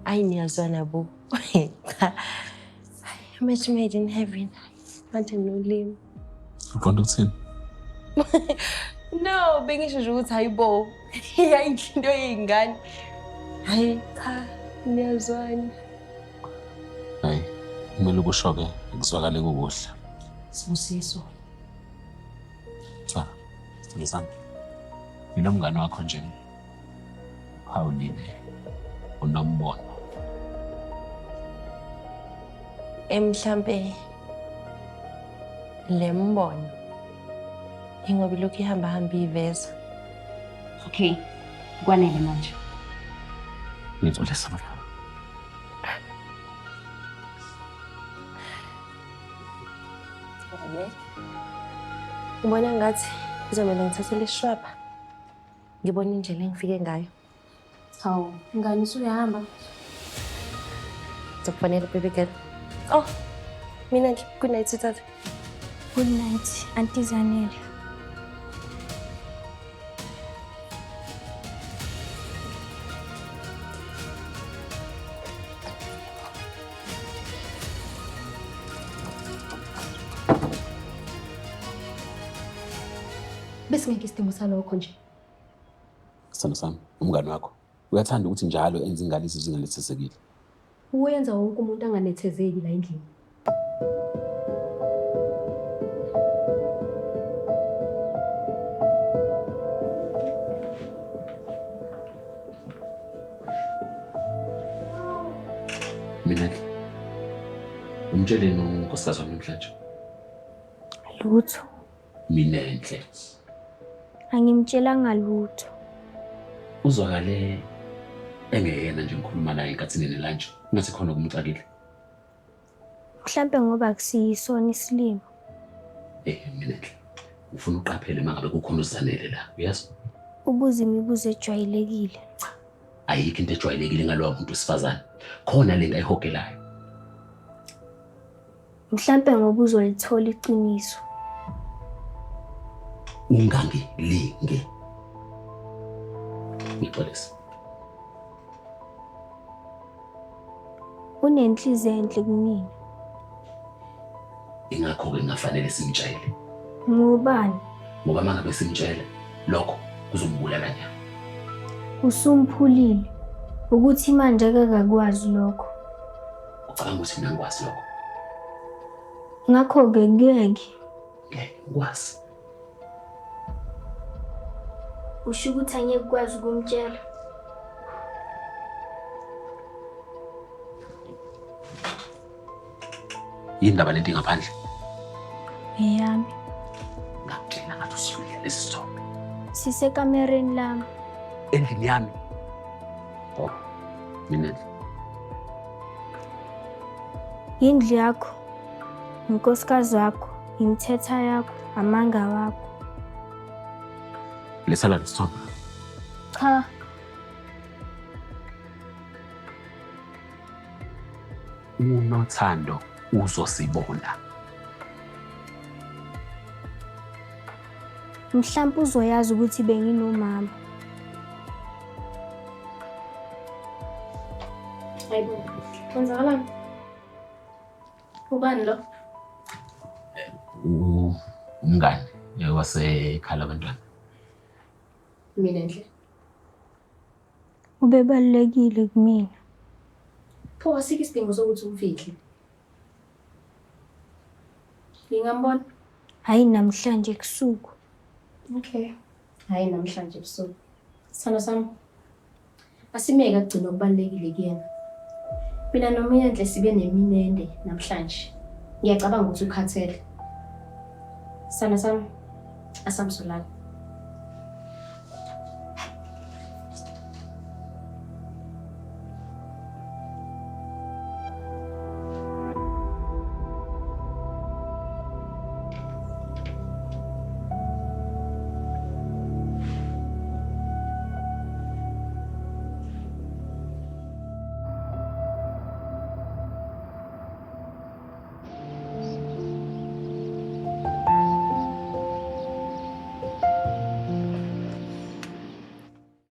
Ayi niyazwana bo. Cha. Match made in heaven. Manje nolimi. Uqonda ukuthini? No, bengisho nje ukuthi hayibo. Yayinhle into yey'ngane. Hayi cha, niyazwana. Hayi, kumele ukusho-ke kuzwakale kukuhle. Sibusiso. Cha, sithando sami. Mina mngani wakho nje. Phawulile. Unombono. Mhlampe le mbono Ingoba ilokhu ihamba hamba iyiveza. Okay, kwanele manje. Ngixolisa mama. Ubona ngathi kuzomele ngithathe leshwapha. Ngibona indlela engifike ngayo. Hawu, ngani usuyahamba? Ngizokufonela baby girl. Oh, mina nje good night sweetheart. Good night, Auntie Zanele. Besingekho isidingo salokho nje. Sithando sami, umngani wakho uyathanda ukuthi njalo enze ingane izizwe inganethezekile. Uyenza wonke umuntu anganethezeki la endlini. Mina ke umtsheleni unkosikazi wami namhlanje. Lutho. Mina enhle. Angimtshelanga lutho. Uzwakale engeyena nje ngikhuluma naye enkathini nelantshi. Ngathi khona okumxakile. Mhlampe ngoba akusiyisona isilimo. Eh mina enhle. Ufuna uqaphele uma ngabe kukhona uZanele la, uyazi? Ubuza imibuzo ejwayelekile. Ayikho into ejwayelekile ngalowa muntu wesifazane. Khona lento ayihogelayo. Mhlampe ngoba uzolithola iqiniso. Ungangilingi. Ngixolise. Unenhliziyo enhle kumina. Ingakho-ke kungafanele simtshele. Ngobani? Ngoba uma ngabe simtshela lokho kuzombulala nya. Usumphulile. Ukuthi manje akakakwazi lokho. Ucabanga ukuthi mina ngikwazi lokho? Ngakho-ke ngeke. Ngeke ngikwazi. Usho ukuthi angeke ukwazi ukumtshela. Yini ndaba lento ingaphandle? Eyami. Ngakutshela ngathi usifike lesi sithombe. Sisekamereni lami. Endlini yami. Oh, mina enhle. Indlu yakho, unkosikazi wakho, imithetho yakho, amanga wakho. Letha lesithombe. Cha. Unothando uzosibona. Mhlampe uzoyazi ukuthi benginomama. Hayibo, kwenzakalani? Ubani lo? Umngani wasekhala abantwana. Mina enhle. Ubebalulekile kumina. Pho asikho isidingo sokuthi umfihle. Ngingambona? Hhayi namhlanje ebusuku. Okay. Hhayi namhlanje ebusuku. Sithando sami, asimeke akugcine okubalulekile kuyena. Mina noMienhle sibe neminende namhlanje. Ngiyacabanga ukuthi ukhathele. Sithando sami, asamsolala.